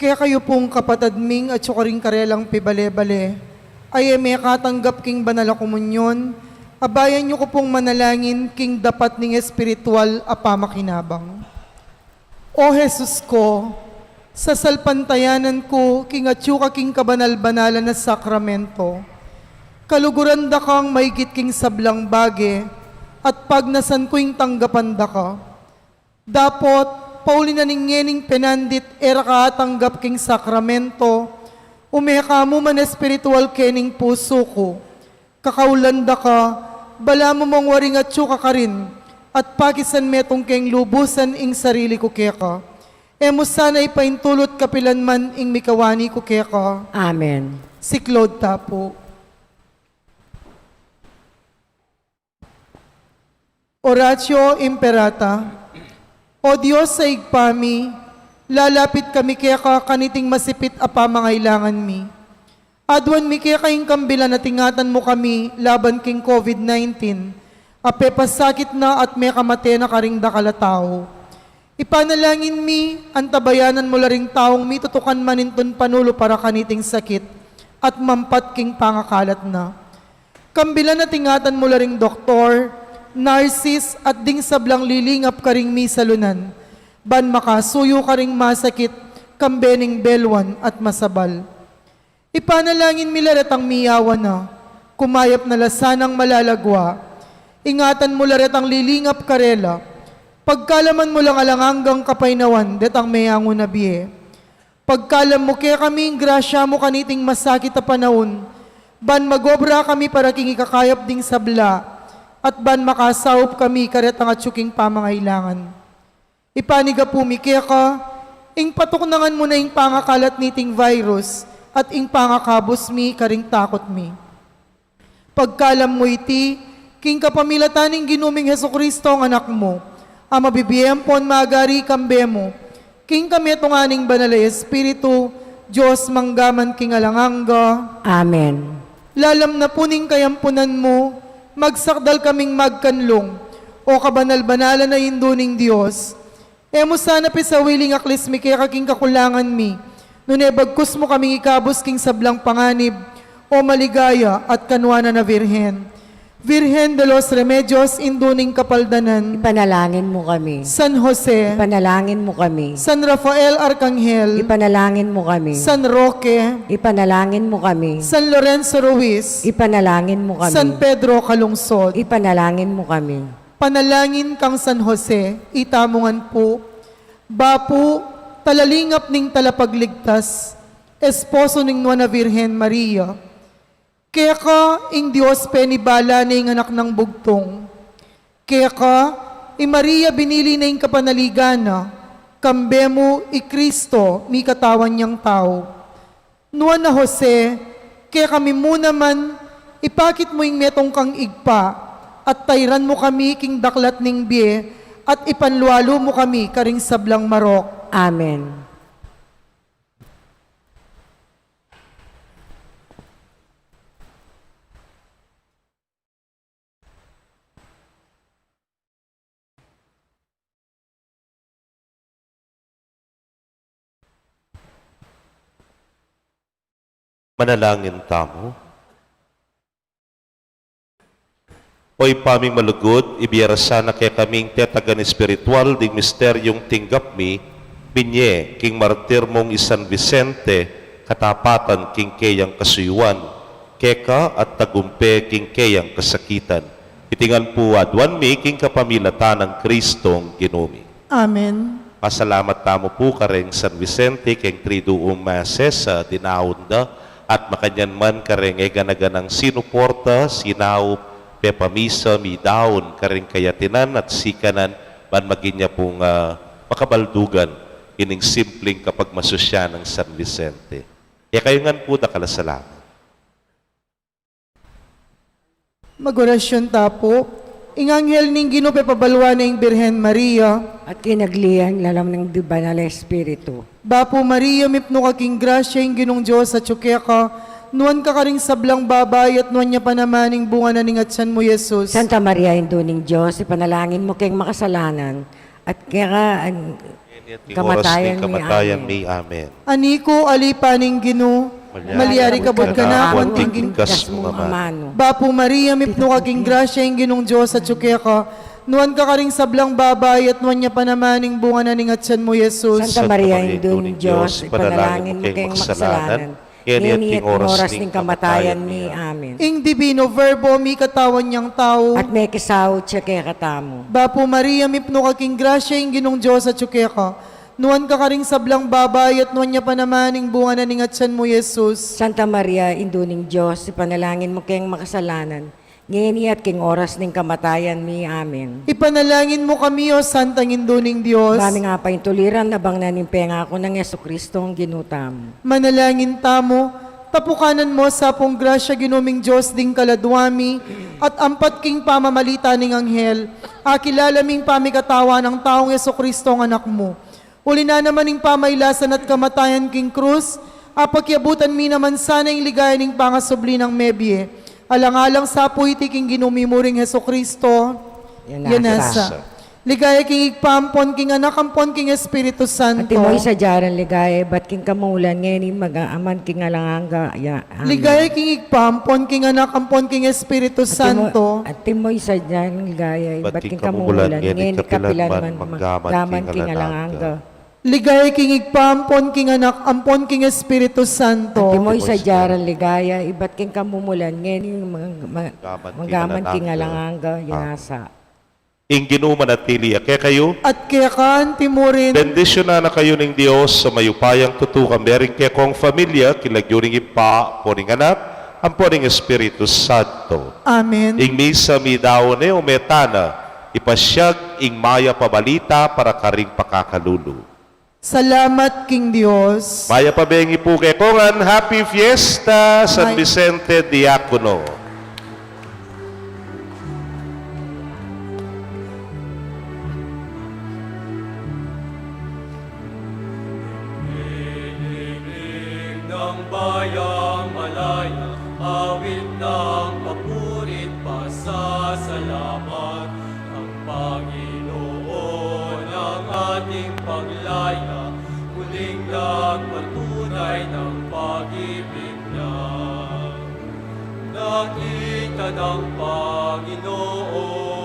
Kekayu pung kapatad ming atyu karing karelang pibale-bale a e mekatanggap king banal a komunyon, abayan yu ku pung manalangin king dapat ning espiritual a pamakinabang. O Jesus ku, sasalpantayanan ku king atyu ka king kabanal-banalan a sakramento. Kaluguran da kang maigit king sablang bage, at pagnasan ku ing tanggapan da ka. Dapot, pauli na ning ngening penandit e ra ka atanggap king sakramento, ume ka mu man espiritual kening pusu ku. Kakaulan da ka, balamu mung waring atyu ka karin, at pakisan metung keng lubusan ing sarili ku keka. E mu sana ipaintulut kapilan man ing mikawani ku keka. Amen. Siklaud ta pu. Oratio Imperata. O Dios a Ibpa mi, lalapit kami keka kaniting masipit a pamangailangan mi. Aduan mi keka ing kambilan at ingatan mu kami laban king COVID nineteen, a pepasakit na at mekamate na karing dakal a tau. Ipanalangin mi, antabayanan mu la ring taung mitutukan manintun panulu para kaniting sakit, at mampat king pangakalat na. Kambilan at ingatan mu la ring doktor, narsis, at ding sablang lilingap karing misalunan, ban makasuyu karing masakit, kambe ning belwan at masabal. Ipanalangin mi la retang miyawan na, kumayap na la sanang malalagwa. Ingatan mu la retang lilingap karela, pagkalaman mu lang alang anggang kapaynawan detang meyangu na bie. Pagkalam mu kekami ing grasya mu kaniting masakit a panaun, ban magobra kami para king ikakayap ding sabla, at ban makasaup kami karetang atyu king pamangailangan. Ipanigapu mi keka ing patuknangan mu na ing pangakalat niting virus, at ing pangakabus mi karing takut mi. Pagkalam mu iti, king kapamilatan ning Ginu ming Jesucristo a Anak mu, a mabibie ampon magari kambe mu, king kametungan ning Banal a Espiritu, Dios mangga man king alang angga. Amen. Lalam na pu ning kayampunan mu, magsakdal kaming magkanlung, o kabanal-banalan a Indu ning Dios, e mu sana pisawiling aklis mi keka king kakulangan mi, nune bagkus mu kaming ikabus king sablang panganib, o maligaya at kanuanan a Virgen. Virgen de los Remedios, Indu ning Kapaldanan. Ipanalangin mu kami. San Jose. Ipanalangin mu kami. San Rafael Arkanghel. Ipanalangin mu kami. San Roque. Ipanalangin mu kami. San Lorenzo Ruiz. Ipanalangin mu kami. San Pedro Calungsod. Ipanalangin mu kami. Panalangin kang San Jose, itamu ngan pu. Bapu, talalingap ning Talapagligtas, esposo ning Nuan a Virgen Maria. Keka ing Dios penibala ne ing Anak nang Bugtung. Keka, i Maria binili ne ing kapanaligan na, kambe mu i Cristo mikatawan yang tau. Nuan a Jose, kekami mu naman, ipakit mu ing metung kang Ibpa, at tairan mu kami king daklat ning bie, at ipanlualu mu kami karing sablang marok. Amen. Manalangin tamu. O Ibpa ming malugud, ibie ra sana kekami ing tetagan espiritual ding misteryung tinggap mi, binye king martir mung i San Vicente, katapatan king keyang kasuyuan, keka at tagumpe king keyang kasakitan. Iti ngan pu aduan mi king kapamilatan nang Kristong Ginu mi. Amen. Pasalamat tamu pu kareng San Vicente keng Triduum Masses a dinaun da, at makanyan man kareng e gana-ganang sinuporta, sinaup, pepamisa, midaun kareng kayatinan at sikanan, ban maging ya pung, ah, makabaldugan ining simpling kapagmasusyan nang San Vicente. Kekayu ngan pu dakal a salamat. Mag-orasyun ta pu. Ing anghel ning Ginu pepabalwan ne ing Birhen Maria. At kinaglian lalam ning Banal a Espiritu. Bapu Maria, mipnu ka king grasya, ing Ginung Dios atyu keka, nuan ka karing sablang babai, at nuan ya pa naman ing bunga na ning atyan mu, Jesus. Santa Maria, Indu ning Dios, ipanalangin mu keng makasalanan, at keka, an-, Kamatayan mi. Amen. Ani ku, alipan ning Ginu, malyari kabud kanaku anting king kas mung amanu. Bapu Maria, mipnu ka king grasya, ing Ginung Dios atyu keka. Nuan ka karing sablang babai, at nuan ya pa naman ing bunga na ning atyan mu, Jesus. Santa Maria, Indu ning Dios, ipanalangin mu keng makasalanan, ngeni at king oras ning kamatayan mi. Amen. Ing Divino Verbo, mikatawan yang tau. At mekisaut ya kekatamu. Bapu Maria, mipnu ka king grasya, ing Ginung Dios atyu keka. Nuan ka karing sablang babai, at nuan ya pa naman ing bunga na ning atyan mu, Jesus. Santa Maria, Indu ning Dios, ipanalangin mu keng makasalanan, ngeni at king oras ning kamatayan mi. Amen. Ipanalangin mu kami, O Santang Indu ning Dios. Ba ming apaintuliran, abang na ning pengaku nang Jesucristo, ing Ginu tamu. Manalangin tamu. Tapukanan mu sa pung grasya, Ginu ming Dios, ding kaladua mi, at ampat king pamamalita ning anghel, akilala ming pamikatawan nang taung Jesucristo, ing Anak mu. Uli na naman ning pamailasan at kamatayan king krus, apakyabutan mi naman sana ing ligaya ning pangasubli nang mebie. Alang-alang sa pu iti king Ginu mi muring Jesucristo. Yan nasa. Ligaya king Ibpa, ampon king Anak, ampon king Espiritu Santo. Antimo ing sadya rang ligaya, ibat king kamumulan, ngeni, mag-, aman king alang angga. Ya, amen. Ligaya king Ibpa, ampon king Anak, ampon king Espiritu Santo. Antimo ing sadya rang ligaya, ibat king kamumulan, ngeni, kapilan man, mag-, aman king alang angga. Ligaya king Ibpa, ampon king Anak, ampon king Espiritu Santo. Antimo ing sadya rang ligaya, ibat king kamumulan, ngeni, mag-, mag-, mag-aman king alang angga. Yan nasa. Ing Ginu manatili ya kekayu. At keka antimurin. Bendisyunan na kayu ning Dios a mayupayang tutukan, mering kekong familia, king lagyu ning Ibpa, ampo ning Anak, ampo ning Espiritu Santo. Amen. Ing misa midaun ne, ume tana, ipasyag ing mayap a balita para karing pakakalulu. Salamat king Dios. Mayap a bengi pu kekongan, Happy Fiesta, San Vicente Diacono. Nang bayang malaya, awit ng papuri't pasasalamat. Ang Panginoon ang ating paglaya, muling nagpatunay ng pag-ibig niya. Nakita ng Panginoon